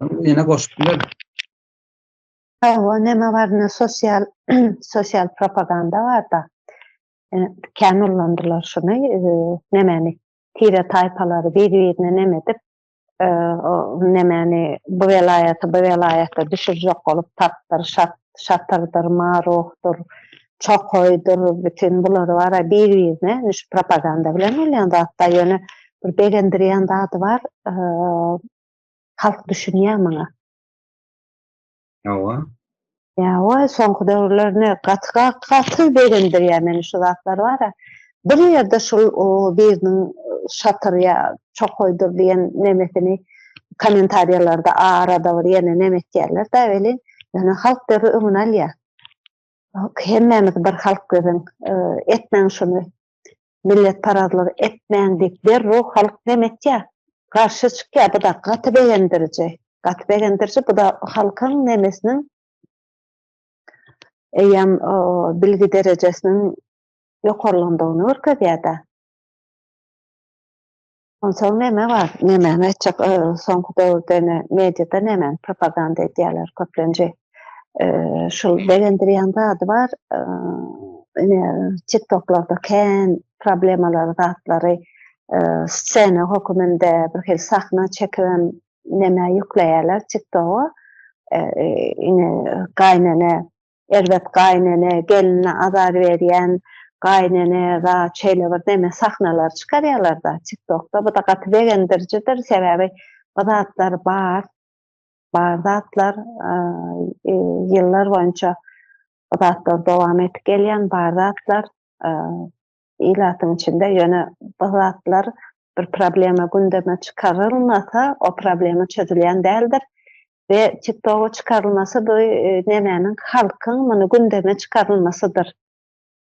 Ýene goşup bilerin. Hawa, neme bar, ne sosial sosial propaganda bar-da. Kän ullandylar şuny, nemeni, tire taýpalary bir-birine neme edip, nemäni bu welaýaty bu welaýata düşürjek bolup tapdyr, şat, şatyrdyr, maruhdyr, çokaýdyr, bütin bulary bar-a bir-birine şu propaganda bilen bolýan zat-da, ýöne bir begendirýän zady bar, halk düşünýär muňa. Hawa. Ýa-oý, soňky döwürler ne gaty gaty begendirýär meni şu zatlar bar-a. Bir ýerde şul biriniň şatyr ýa çokaýdyr diýen nemesini kommentariýalarda arada bir ýene neme etýärler-dä welin, ýöne halk derrew öňüni alýar. Hemmämiz bir halk biziň, etmäň şuny, milletparazlyk etmäň diýip derrew halk neme etýär, garşy çykýar. Bu-da gaty begendiriji, gaty begendiriji. Bu-da halkyň nemesiniň eýýäm bilgi derejesiniň ýokarlandygyny görkezýär-dä. Onsoň neme bar? Nemäni aýtjak, soňky döwürde ine mediada nemäni propaganda edýärler köplenji. Şul begendirýän zady bar, ine TikToklarda kän problemalary zatlary stsena höküminde bir hili sahna çekibem nämä ýükleýärler TikToga. Ine gaýynene Erbet gaýynene, gelnine azar berýän gaýynene zat şeýle bir neme sahnalar çykarýalarda tiktokda bu-da gaty begendirijidir sebäbi bu zatlar bar bar zatlar ýyllar boýunça bu zatlar dowam edip gelýän bar zatlar ilatyň içinde ýöne bu zatlar bir problema gündeme çykarylmasa o problema çözülýän däldir we TikToga çykarylmasy bu nemäniň halkyň muny gündeme çykarylmasydyr.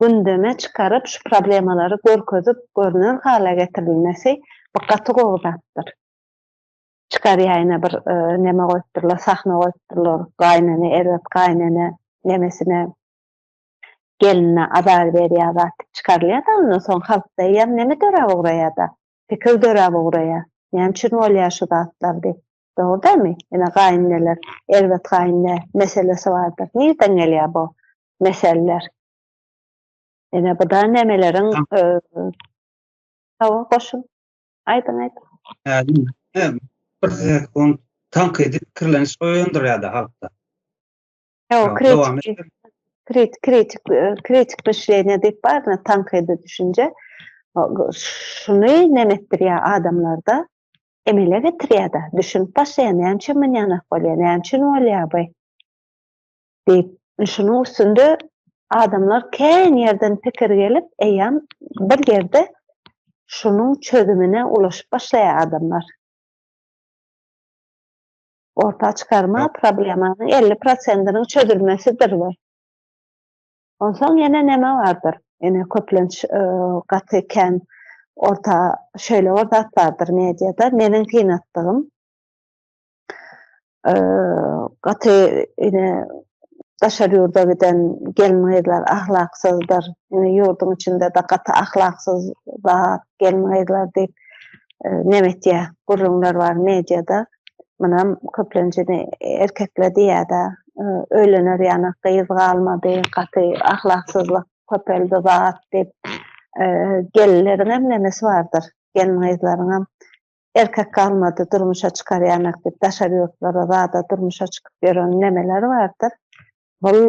Gündeme çykaryp şu problemalary görkezip görner hala getirilmesi bu gaty gowy zatdyr. Çykarýa ine bir neme goýupdyrlar sahna goýupdyrlar gaýynene erbet gaýynene nemesine geline azar berýär zat diýip çykarylýar-da, ondan soň halkda eýýäm neme döräp ugraýar-da, pikir döräp ugraýar. Näme üçin bolýar şu zatlar diýip. Dogry dälmi? Ine gaýyneneler, erbet gaýynene meselesi bardyr. Nirden gelýär bu meseleler? Ine bu da nemeleriň Hawa, goşun. Aýdyň, aýdyň. Bir sekund tankydy pikirleniş oýandyrýar-da halkda. Ýok, kritik, kritik, kritik, kritik myşleniýe diýip bar, tankydy düşünje. Şuny neme etdirýär adamlarda? Emele getirýär-de, düşünip başlaýar, näme üçin munýanak bolýar, näme üçin bolýar bu? Diýip, şunuň üstünde adamlar kän ýerden pikir gelip, eýýäm bir ýerde şunuň çözümine ulaşyp başlaýar adamlar. Orta çykarma problemanyň 50 prosentiniň çözülmesidir bu. Onsoň ýene neme bardyr? Ýene köplenç gaty kän orta şeýle bir zat bardyr mediada. Meniň syn atdygym gaty ine daşary ýurda giden gelin-gyzlar ahlaksyzdyr. Ine ýurduň içinde-de gaty ahlaksyz zat gelin-gyzlar diýip neme etýär, gürrüňler bar mediada. Munam köplenç ine erkekler diýýär-de, öýlener ýanak gyz galmady, gaty ahlaksyzlyk köpeldi zat diýip. Gelinleriňem nemesi bardyr, gelin-gyzlaryňam erkek galmady durmuşa çykar ýanak diýip daşary ýurtlara zada durmuşa çykyp ýören nemeler bardyr. Bul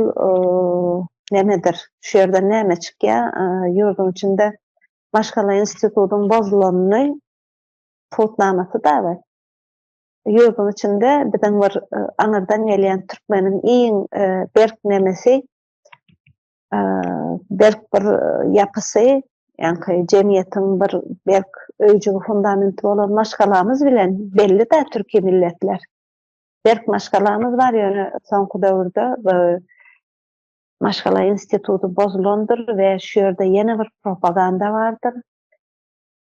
nemedir? Şu ýerden näme çykýar? Ýurduň içinde maşgala institutyň bozulanyny subutnamasy da bar. Ýurduň içinde biziň bir aňyrdan gelýän türkmeniň iň berk nemesi berk bir ýapysy, ýaňky jemgyýetiň bir berk öýjügi fundamenti bolan maşgalamyz bilen belli-dä türki milletler. Berk maşgalamyz bar, ýöne soňky döwürde bu maşgala instituty bozulandyr we şu ýerde ýene bir propaganda bardyr.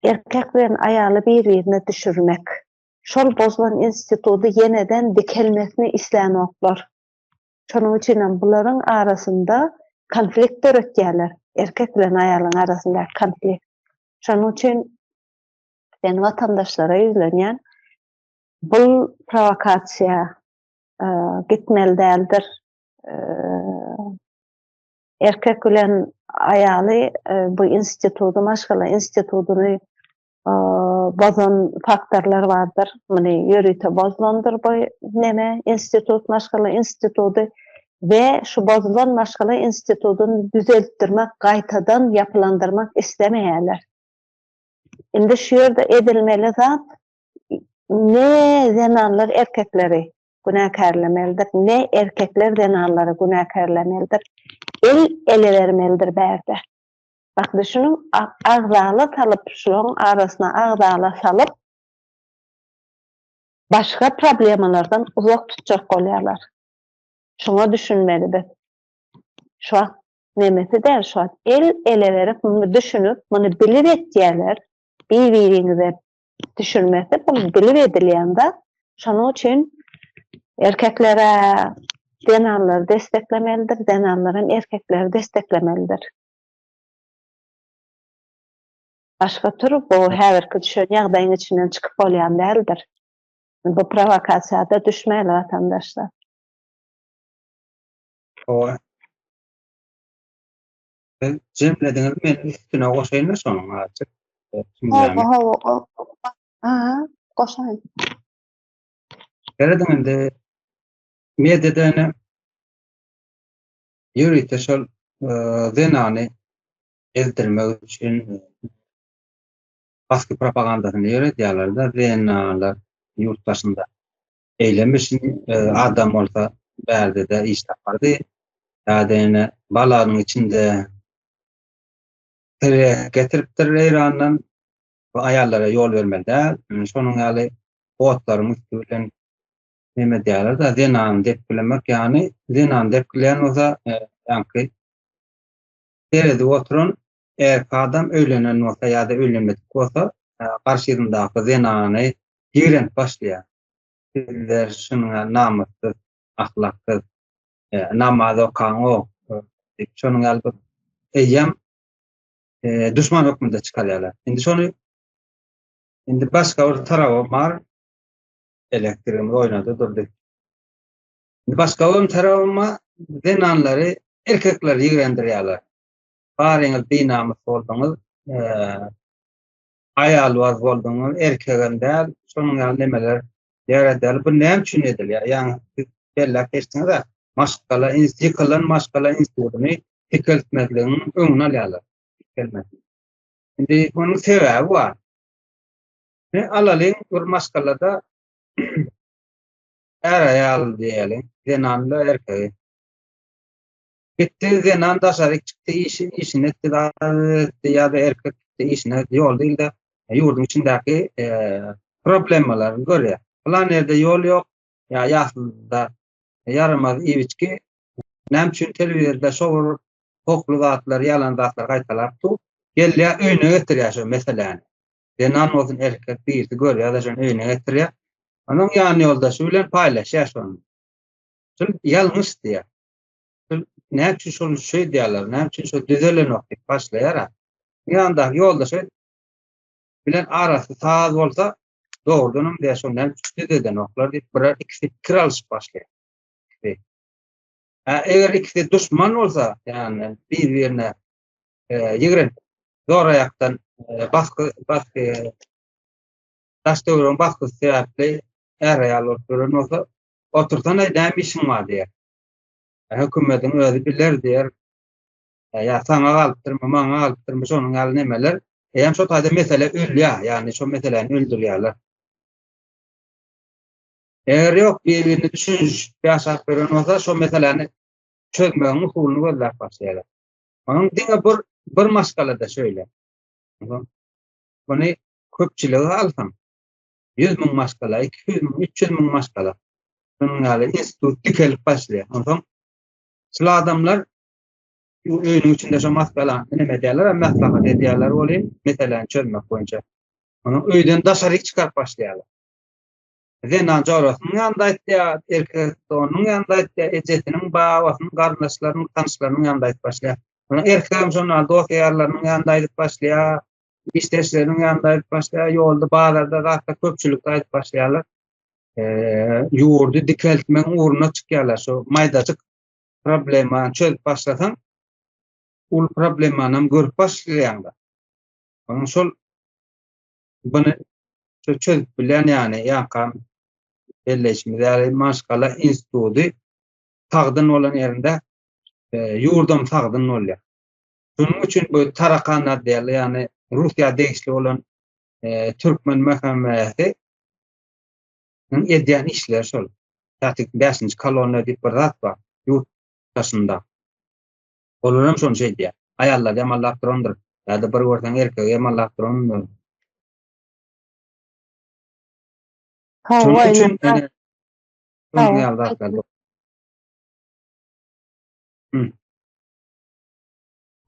Erkek bilen aýaly bir-birine düşürmek. Şol bozulan instituty ýeneden dikelmesini islänoklar. Şonuň üçinem bularyň arasynda konflikt döretýärler. Erkek bilen aýalyň arasyndaky konflikt. Şonuň üçin men watandaşlara ýüzlenýän, bul prowokasiýa gitmeli däldir. Erkek bilen aýaly bu instituty, maşgala institutyny bozan faktorlar bardyr. Muny ýörite bozulandyr bu neme institut, maşgala instituty we şu bozulan maşgala institutyny düzeltdirmek, gaýtadan ýapylandyrmak islemeýärler. Indi şu ýerde edilmeli zat ne zenanlar erkekleri günäkärlemelidir, ne erkekler zenanlary günäkärlemelidir. El ele bermelidir bärde. Bak düşüniň, agzala salyp, şularyň arasyna agzala salyp, başga problemalardan uzak tutjak bolýarlar. Şuňa düşünmeli biz. Şu wagt nemesi däl, şu wagt el ele berip, muny düşünip, muny bilip etýärler. Bir-biriňize düşürmesi, bu bilip edilýän zat. Şonuň üçin erkeklere zenanlar desteklemelidir, zenanlar hem erkekleri desteklemelidir. Başga tür bu häzirki düşen ýagdaýyň içinden çykyp bolýan däldir. Bu prowokasiýada düşmäli watandaşlar. Hawa. Siz jemlediňiz, men üstüne goşaýynda şonuň azajyk. Hawa, hawa. Aha, goşaýyn. Serediň indi mediada ine ýörite şol zenany ezdirmek üçin basgy propagandasyny ýöredýärler-de, zenanlar ýurt daşynda eýlemişin, adam bolsa bärde-de iş tapardy. Ýa-da ýene balanyň içinde tirek getiripdir Eýrandan, bu aýallara ýol bermeli däl. Şonuň ýaly otlaryň üsti bilen neme diýýärler-de, zenany depgilemek, ýagny zenany depgileýän bolsa, ýaňky seredip oturan erkek adam öýlenen bolsa ýa-da öýlenmedik bolsa, garşysyndaky zenany ýigrenip başlaýar. Sizler şunuň ýaly namyssyz, ahlaksyz, namaz okaňok diýip, şonuň ýaly bir eýýäm duşman hökmünde çykarýarlar. Indi şony indi başga bir tarabam bar. Elektrigimiz oýnady durdy. Indi başga bir tarabam bar. Zenanlary erkekler ýigrendirýärler. Baryňyz binamys bolduňyz, aýalbaz bolduňyz, erkegem däl, şonuň ýaly nemeler ýöredýärler. Bu näme üçin edilýär? Ýaňy siz belläp geçdiňiz-ä, maşgala ýykylan maşgala institutyny dikeltmezligiň öňüni alýarlar. Dikelmesin. Indi onuň sebäbi bar. Ne alalyň bir maşgalada är-aýal diýeli, zenanla erkegi. Gitdi zenan daşary çykdy işi işini etdi etdi ýa-da erkek gitdi işine ýolda ilde ýurduň içindäki problemalary görýär. Pylan ýerde ýol ýok ýa ýasylda ýaramaz iýip-içgi. Näme üçin telewizorda şo bir. Pokly zatlar, ýalan zatlar gaýtalap dur. Gelýär, öýüne getirýär şo meseläni. Zenan bolsun, erkek birisi görýär-de şony öýüne getirýär. Onuň ýan ýoldaşy bilen paýlaşýar şony. Şol ýalňyş diýýär. Şol näme üçin şony şeýdýärler, näme üçin şo düzelenok diýip başlaýar. Ýandaky ýoldaşy bilen arasy saz bolsa, dogrudanam diýýär, şony näme üçin düzedenoklar diýip, birer ikisi pikir alyşyp başlaýar. Hä, eger ikisi duşman bolsa, ýagny bir-birine ýigrenip, zoraýakdan basgy, basgy, daş-töweregiň basgysy sebäpli är-aýal bolup ýören bolsa, otursana, näme işiň bar diýer. Hökümetiň özi biler diýer. Ýa saňa galypdyrmy, maňa galypdyrmy, şonuň ýaly nemeler. Eýýäm şo taýda mesele ölýär, ýagny şo meseläni öldürýärler. Eger ýok, bir-birine düşünişip ýaşap ýören bolsa, şo meseläni çözmegiň usulyny gözläp başlaýarlar. Onuň diňe bir bir maşgalada şeýle. Muny köpçülige alsaň, 100 müň maşgala, 200 müň, 300 müň maşgala. Şunuň ýaly institut dikelip başlaýar. Onsoň şul adamlar öýüniň içinde şo maşgalany neme edýärler, maslahat edýärler welin, meseläni çözmek boýunça. Onuň öýden daşaryk çykaryp başlaýarlar. Zenan jorasynyň ýanynda aýtýar, erkek doganynyň ýanynda aýtýar, ejesiniň, babasynyň, garyndaşlarynyň, tanyşlarynyň ýanynda aýdyp başlaýar. Onuň erkegem şonda dost-ýarlarynyň ýanynda aýdyp başlaýar, işdeşleriniň ýanynda aýdyp başlaýar, ýolda, bazarda, zatda köpçülikde aýdyp başlaýarlar. Ýurdy dikeltmegiň ugruna çykýarlar. Şu maýdajyk problemany çözüp başlasaň, uly problemanam görüp başlaýaň-da. Onuň şol Buny çözüp bilýän ýagny ýaňkam belleýşimiz ýaly maşgala instituty sagdyn bolan ýerinde e, ýurdam sagdyn bolýar. Şunuň üçin bu tarakanlar diýýärler, ýagny Russiýa degişli bolan e, türkmen MHM-si edýän işleri şol. Tatik 5-nji kolonna diýip bir zat bar ýurt daşynda. Olar hem şony şeýdýär. Aýallar ýamanlap durandyr. Ýa-da bir görseň erkegi ýamanlap durandyr. Şonuň üçin ene şonuň ýaly zatlar.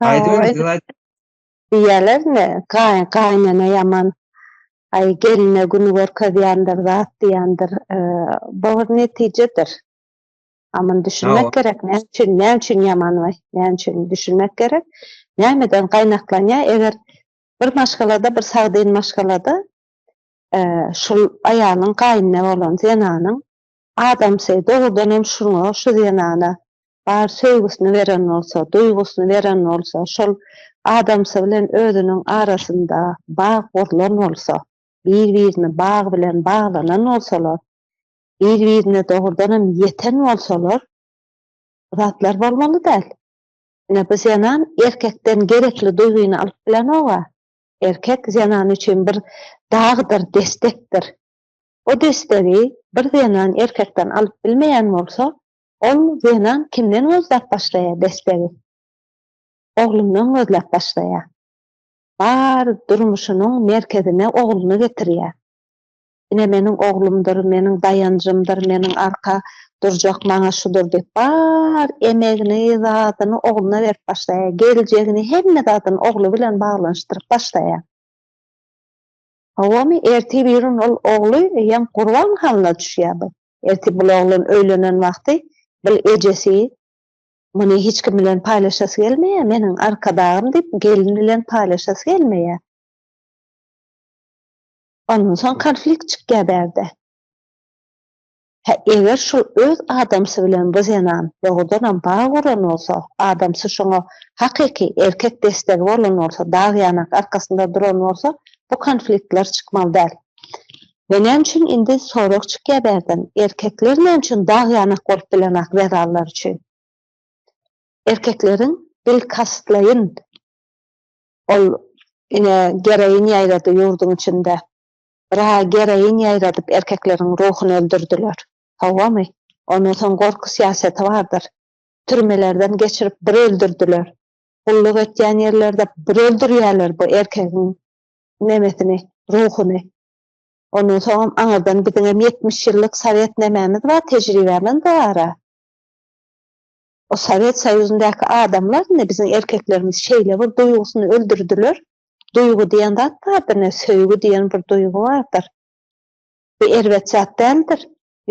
Aýdyň, siz aýdyň. Diýýärler ne, gaýyn gaýynene ýaman, aý geline güni görkezýändir, zat diýendir. Bu bir netijedir. A muny düşünmek gerek. Näme üçin, näme üçin ýaman we näme üçin düşünmek gerek. Nämeden gaýnaklanýar? Eger bir maşgalada, bir sagdyn maşgalada şul aýalyň gaýnyna bolan zenanyň adamsy dogrudan hem şuňa, şu zenana bar söýgüsini beren bolsa, duýgusyny beren bolsa, şol adamsy bilen özüniň arasynda bag gurlan bolsa, bir-birini bag bilen baglanan bolsalar, bir-birine dogrudanam ýeten bolsalar, bu zatlar bolmaly däl. Ine, bu zenan erkekden gerekli duýgyny alyp bilenog-a. Erkek zenan üçin bir dagdyr, destekdir. O destegi bir zenan erkekden alyp bilmeýän bolsa, ol zenan kimden gözläp başlaýar destegi? Oglundan gözläp başlaýar. Bar durmuşynyň merkezine ogluny getirýär. Ine meniň oglumdyr, meniň daýanjymdyr, meniň arka durjak maňa şudur diýip, bar emegini, zadyny ogluna berip başlaýar. Geljegini, hemme zadyny ogly bilen baglanyşdyryp başlaýar. Hawamy, ertir birigün ol ogly eýýäm gurban halyna düşýär bu. Ertir bul oglan öýlenen wagty bul ejesi muny hiç kim bilen paýlaşasy gelmeýär, meniň arkadagym diýip gelin bilen paýlaşasy gelmeýär. Ondan soň konflikt çykýar bärde. Hä, eger şol öz adamsy bilen bu zenan dogrudanam bag guran bolsa, adamsy şoňa hakyky erkek destegi bolan bolsa, dag ýanak arkasynda duran bolsa, bu konfliktler çykmaly däl. We näme üçin indi sorag çykýar bärden, erkekler näme üçin dag ýanak bolup bilenak zenanlar üçin? Erkekleriň bilkastlaýyn Ol ine geroin ýaýrady ýurduň içinde. Bir-ä geroin ýaýradyp erkekleriň ruhuny öldürdiler. Howamy? Ondan soň gorky syýasaty bardyr. Türmelerden geçirip bir öldürdiler. Gulluk etýän ýerlerde bir öldürýärler bu erkegiň nemesini, ruhuny. Ondan soňam aňyrdan biziňem 70 ýyllyk sowet nemämiz bar, tejribämiz bar-a. O Sowet Soýuzyndaky adamlar indi biziň erkeklerimiz şeýle bir duýgusyny öldürdiler. Duýgy diýen zat bardyr, ine söýgi diýen bir duýgy bardyr. Bu erbet zat däldir.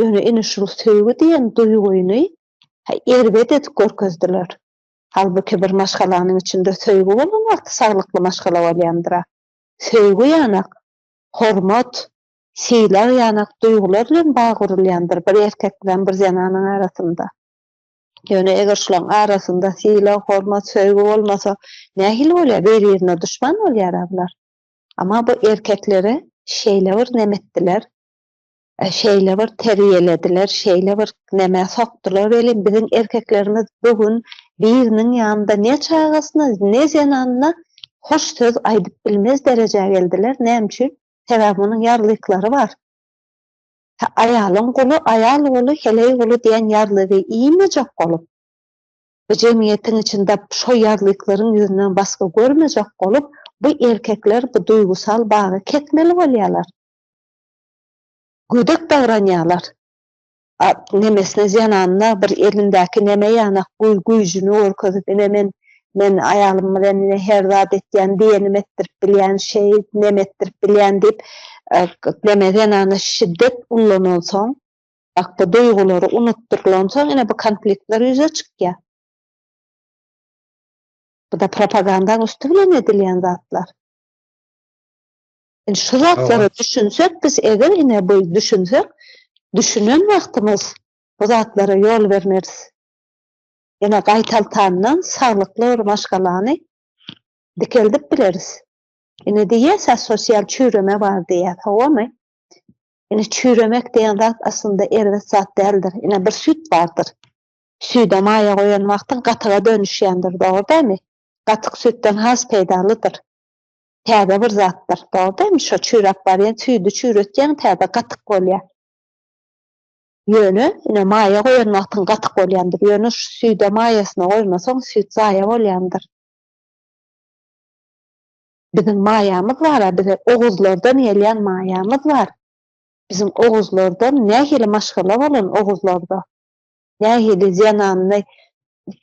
Ýöne ine şul söýgi diýen duýgyny erbet edip görkezdiler. Halbuki bir maşgalanyň içinde söýgi bolan wagty saglykly maşgala bolýandyr-a. Söýgi ýanak, hormat, sylag ýanak duýgular bilen bag gurulýandyr bir erkek bilen bir zenanyň arasynda. Ýöne eger şularyň arasynda sylag, hormat, söýgi bolmasa nähili bolýar? Bir-birine duşman bolýar-a bular. Amma bu erkeklere şeýle bir neme etdiler, şeýle bir terbiýelediler, şeýle bir nämä sokdular welin biziň erkeklerimiz bu gün biriniň ýanynda ne çagasyna, ne zenanyna hoş söz aýdyp bilmez derejä geldiler. Näme üçin? Sebäbi munuň ýarlyklary bar. Aýalyň guly, aýal guly, heleý guly diýen ýarlygy iýmejek bolup, bu jemgyýetiň içinde şo ýarlyklaryň ýüzünden basgy görmejek bolup, bu erkekler bu duýgusal bagy kesmeli bolýarlar. Gödek davranýarlar. A nemesine zenanyna bir elindäki neme ýanak güýjüni görkezip ine men men aýalym bilen ine her zat etýän diýenimi etdirip bilýän şeý neme etdirip bilýän diýip neme zenana şiddet ullanansoň bak bu duýgulary unutdyrylansoň ine bu konfliktler ýüze çykýar. Bu da propagandaň üsti bilen edilýän zatlar. Indi şu zatlara düşünsek biz eger ine bu düşünsek, düşünen wagtymyz bu zatlara ýol bermeris. Ýene gaýtaltandan saglykly bir maşgalany dikeldip bileris. Ine diýýäs-ä sosial çüýreme bar diýýäs, howamy? Ine çüýremek diýen zat aslynda erbet zat däldir. Ine bir süýt bardyr. Süýde maýa goýan wagtyň gatyga dönüşýändir, dogry dälmi? Gatyk süýtden has peýdalydyr. Täze bir zatdyr. Dogry dälmi? Şo çüýräp barýan süýdi çüýretýäň, täze gatyk bolýar. Ýöne, ine, maýa goýan wagtyň gatyk bolýandyr. Ýöne şu süýde maýasyny goýmasaň, süýt zaýa bolýandyr. Biziň maýamyz bar-a, bize oguzlardan gelýän maýamyz bar. Biziň oguzlardan nähili maşgala bolan oguzlarda? Nähili zenanyny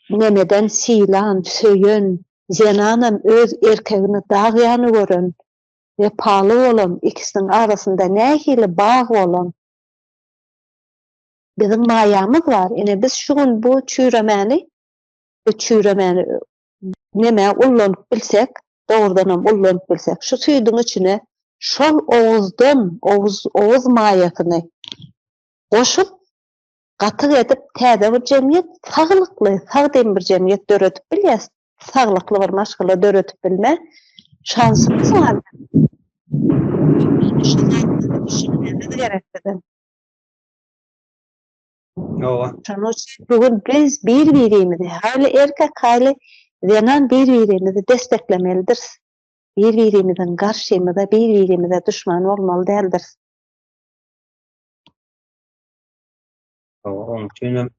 nemeden sylan, söýen, zenanam öz erkegini dag ýany gören, wepaly bolan, ikisiniň arasynda nähili bag bolan. Biziň maýamyz bar. Ine biz şu gün bu çüýremäni, bu çüýremäni nämä ullanyp bilsek, dogrudanam ullanyp bilsek, şu süýdüň içine şol oguzdan, oguz, oguz maýasyny goşup, gatyk edip täze bir jemgyýet, saglykly, sagdyn bir jemgyýet döredip bilýäs. Saglykly bir maşgala döredip bilme şansymyz bar. Şu zatlary düşünmemiz gerek biziň. Hawa. Şonuň üçin bu gün biz bir-birimizi, haýly erkek, haýly zenan bir-birimizi desteklemelidiris. Bir-birimiziň garşymyza, bir-birimize duşman bolmaly däldiris. Hawa, onuň üçin hem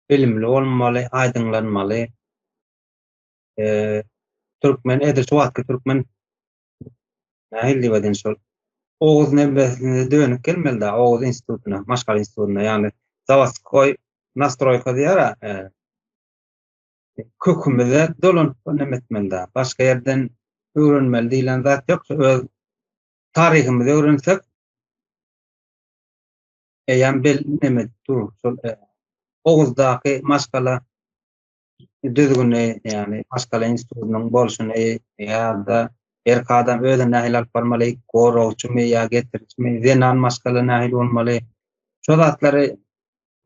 bilimli bolmaly, aýdyňlanmaly. Türkmen edil şu wagtky türkmen nähili diýip aýdaýyn şol Oguz nebesine dönüp gelmeli-dä, Oguz institutyna, maşgala institutyna, ýagny zawodskoý nastroýka diýýär-ä, kökümize dolanyp neme etmeli-dä. Başga ýerden öwrenmeli diýlen zat ýok, öz taryhymyzy öwrensek, eýýäm belli neme dur, şol Oguzdaky maşgala düzgüni, ýagny maşgala institutynyň bolşuny ýa-da erkek adam özüni nähili alyp barmaly, goragçymy ýa getirijimi, zenan maşgala nähili bolmaly, şo zatlary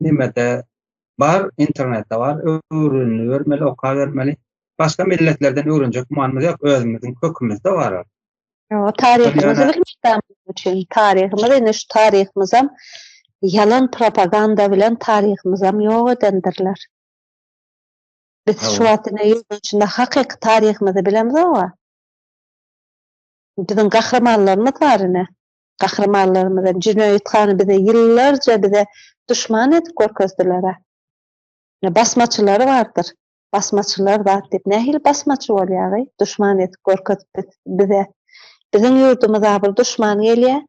nemede bar, internetde bar, öwrenibermeli, okabermeli. Başga milletlerden öwrenjek gümanymyz ýok, özümiziň kökümizde bar ol. Ýok, taryhymyzy bilmek üçin, taryhymyz ine şu taryhymyzam ýalan propaganda bilen taryhymyzam ýok edendirler. Biz şu wagt ine ýurduň içinde hakyky taryhymyzy bilemzog-a. Biziň gahrymanlarymyz bar ine. Gahrymanlarymyz hem Jüneýit hany bize ýyllarja bize duşman edip görkezdiler-ä. Ine basmaçylary bardyr. Basmaçylar zat diýip nähili basmaçy bolýagy duşman edip görkezip bize. Biziň ýurdumyza bir duşman gelýä.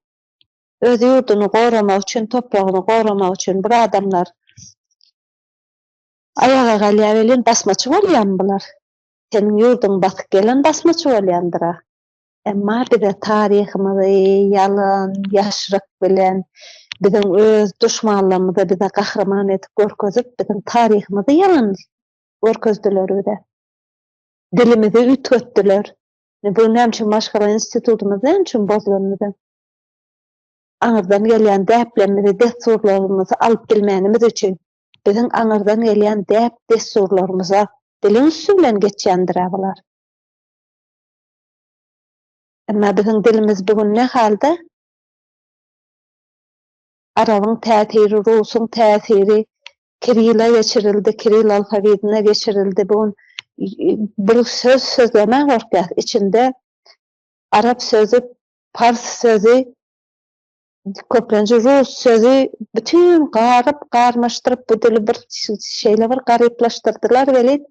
Öz ýurduny goramak üçin topragyny goramak üçin bir adamlar. Aýaga galýar welin basmaçy bolýarmy bular? Seniň ýurduňy basyp gelen basmaçy bolýandyr-a. Emma bize taryhymyzy ýalan, ýaşryk bilen, biziň öz duşmanlarymyzy bize gahryman edip görkezip, biziň taryhymyzy ýalan görkezdiler bize. Dilimizi üýtgetdiler. Bu näme üçin maşgala institutymyz näme üçin bozulan biziň? Aňyrdan gelýän däplerimizi, dessurlarymyzy alyp bilmänimiz üçin. Biziň aňyrdan gelýän däp-dessurlarymyza diliň üsti bilen geçýändir-ä bular. Emma biziň dilimiz bu gün ne halda? Arabyň täsiri, rusuň täsiri Kirille geçirildi, Kiril alfawidine geçirildi. Bu gün bir söz sözlemä gorkýas. Içinde arap sözi, pars sözi, köplenç rus sözi bütin garyp, garmaşdyryp bu dili bir şeýle bir garyplaşdyrdylar welin,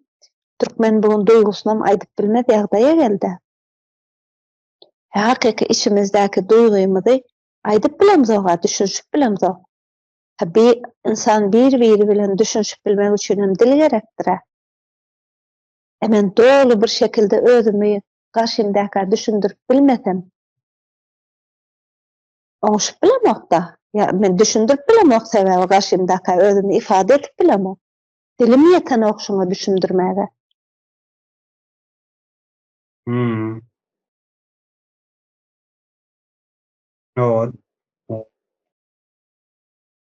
türkmen bu gün duýgusynam aýdyp bilmez ýagdaýa geldi. Hakyky içimizdäki duýgymyzy aýdyp bilemzog-a, düşünişip bilemzok. Ha bir ynsan bir-biri bilen düşünişip bilmek üçin hem dil gerekdir-ä. E men doly bir şekilde özümi garşymdakä düşündirip bilmesem, oňuşyp bilemok-da. Ýa men düşündirip bilemok sebäbi garşymdaka özümi ifade edip bilemok. Dilim ýetenok şuňa düşündirmäge. Hmm. Hawa.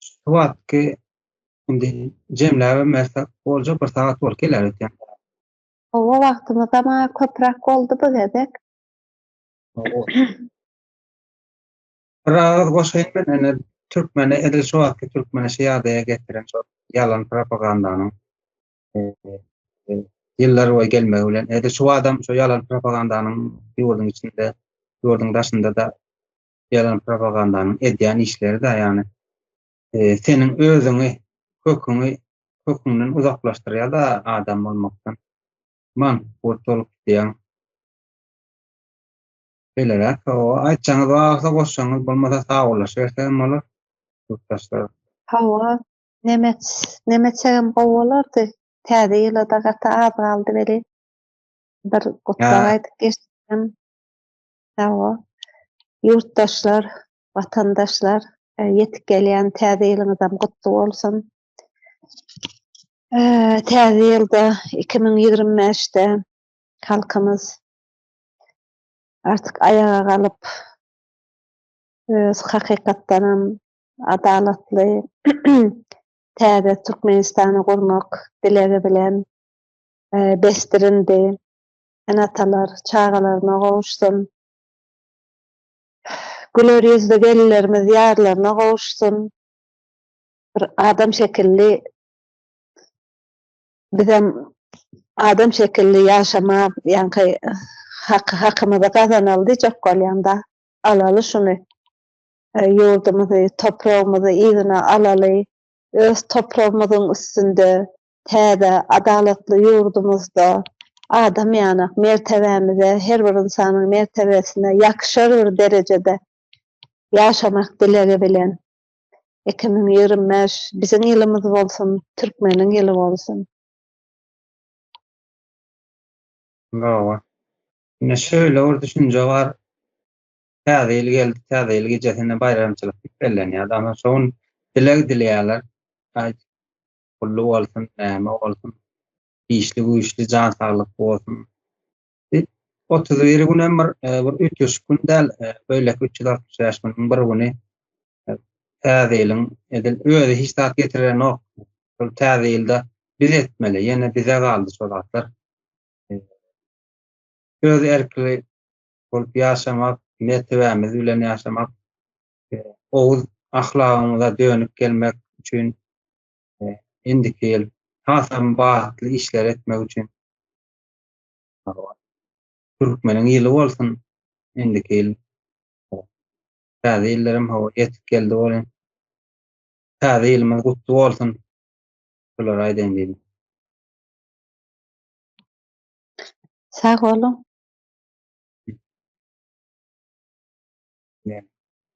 Şu wagtky indi jemläbem bersek boljak bir sagat bolup geler öýdýän. Hawa wagtymyzam-a köpräk boldy bu gezek. Hawa. Bir agyz goşaýyn men ene türkmeni edil şu wagtky türkmeni şu ýagdaýa getiren şol ýalan propagandanyň ýyllar boýy gelmegi bilen edil şu adam şu ýalan propagandanyň ýurduň içinde ýurduň daşynda-da ýalan propagandanyň edýän işleri-de ýagny seniň özüňi köküňi köküňden uzaklaşdyrýar-da adam bolmakdan mankurт bolup gidýäň. Şeýleräk, hawa, aýtjaňyz bar bolsa goşsaňyz, bolmasa sagbollaşybersegem bolar. Ýurtdaşlar. Hawa, nemets, nemetsegem gowy bolardy. Täze ýyla-da gaty az galdy welin, bir gutlag aýdyp geçsem. Hawa, ýurtdaşlar, watandaşlar, ýetip gelýän täze ýylyňyzam gutly bolsun. Täze ýylda 2025-de halkymyz artyk aýaga galyp, öz hakykatdanam adalatly täze Türkmenistany gurmak dilegi bilen besdirindi. Ene-atalar çagalaryna gowuşsyn. Güler ýüzli gelinlerimiz ýarlaryna gowuşsyn. Bir adam şekilli bizem adam şekilli ýaşama ýaňky hak hakymyzy gazanaly diýjek bolýan-da. Alaly şuny. Ýurdumyzy, topragymyzy yzyna alaly. Öz topragymyzyň üstünde täze adalatly ýurdumyzda adam ýanak mertebämize, her bir ynsanyň mertebesine ýakyşar bir derejede ýaşamak dilegi bilen 2025 biziň ýylymyz bolsun, türkmeniň ýyly bolsun. Hawa. Ine şöyle bir düşünje bar. Täze ýyl geldi, täze ýyl gijesinde baýramçylyk diýip bellenýär. Ama şo gün dileg dileýärler. Aý, pully bolsun, näme bolsun, işli güýçli, jan saglyk bolsun. Diýip, 31 günem bir e, bir üýtgeşik gün däl, e, beýleki 365 günüň bir güni e, täze ýylyň edil özi hiç zat getirenok. Şol täze ýylda biz etmeli, ýene bize galdy şol zatlar. Öz erkli bolup ýaşamak, mertebämiz bilen ýaşamak, oguz ahlagymyza dönüp gelmek üçin indiki ýyl hasam bagtly işler etmek üçin türkmeniň ýyly bolsun indiki ýyl. Täze ýyllarym hawa ýetip geldi bolun. Täze ýylymyz gutly bolsun. Şulary aýdaýyn diýdim. Sag boluň.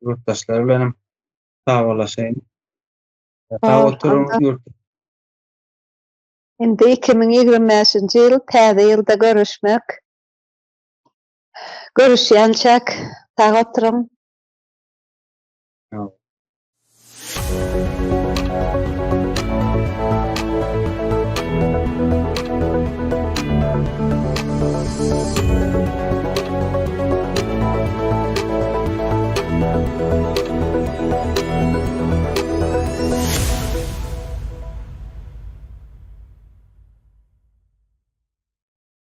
Ýurtdaşlar bilenem sagbollaşaýyn. Sag oturyň ýurt. Indi 2025-nji ýyl täze ýylda görüşmek. Görüşýänçäk sag oturyň. Sag.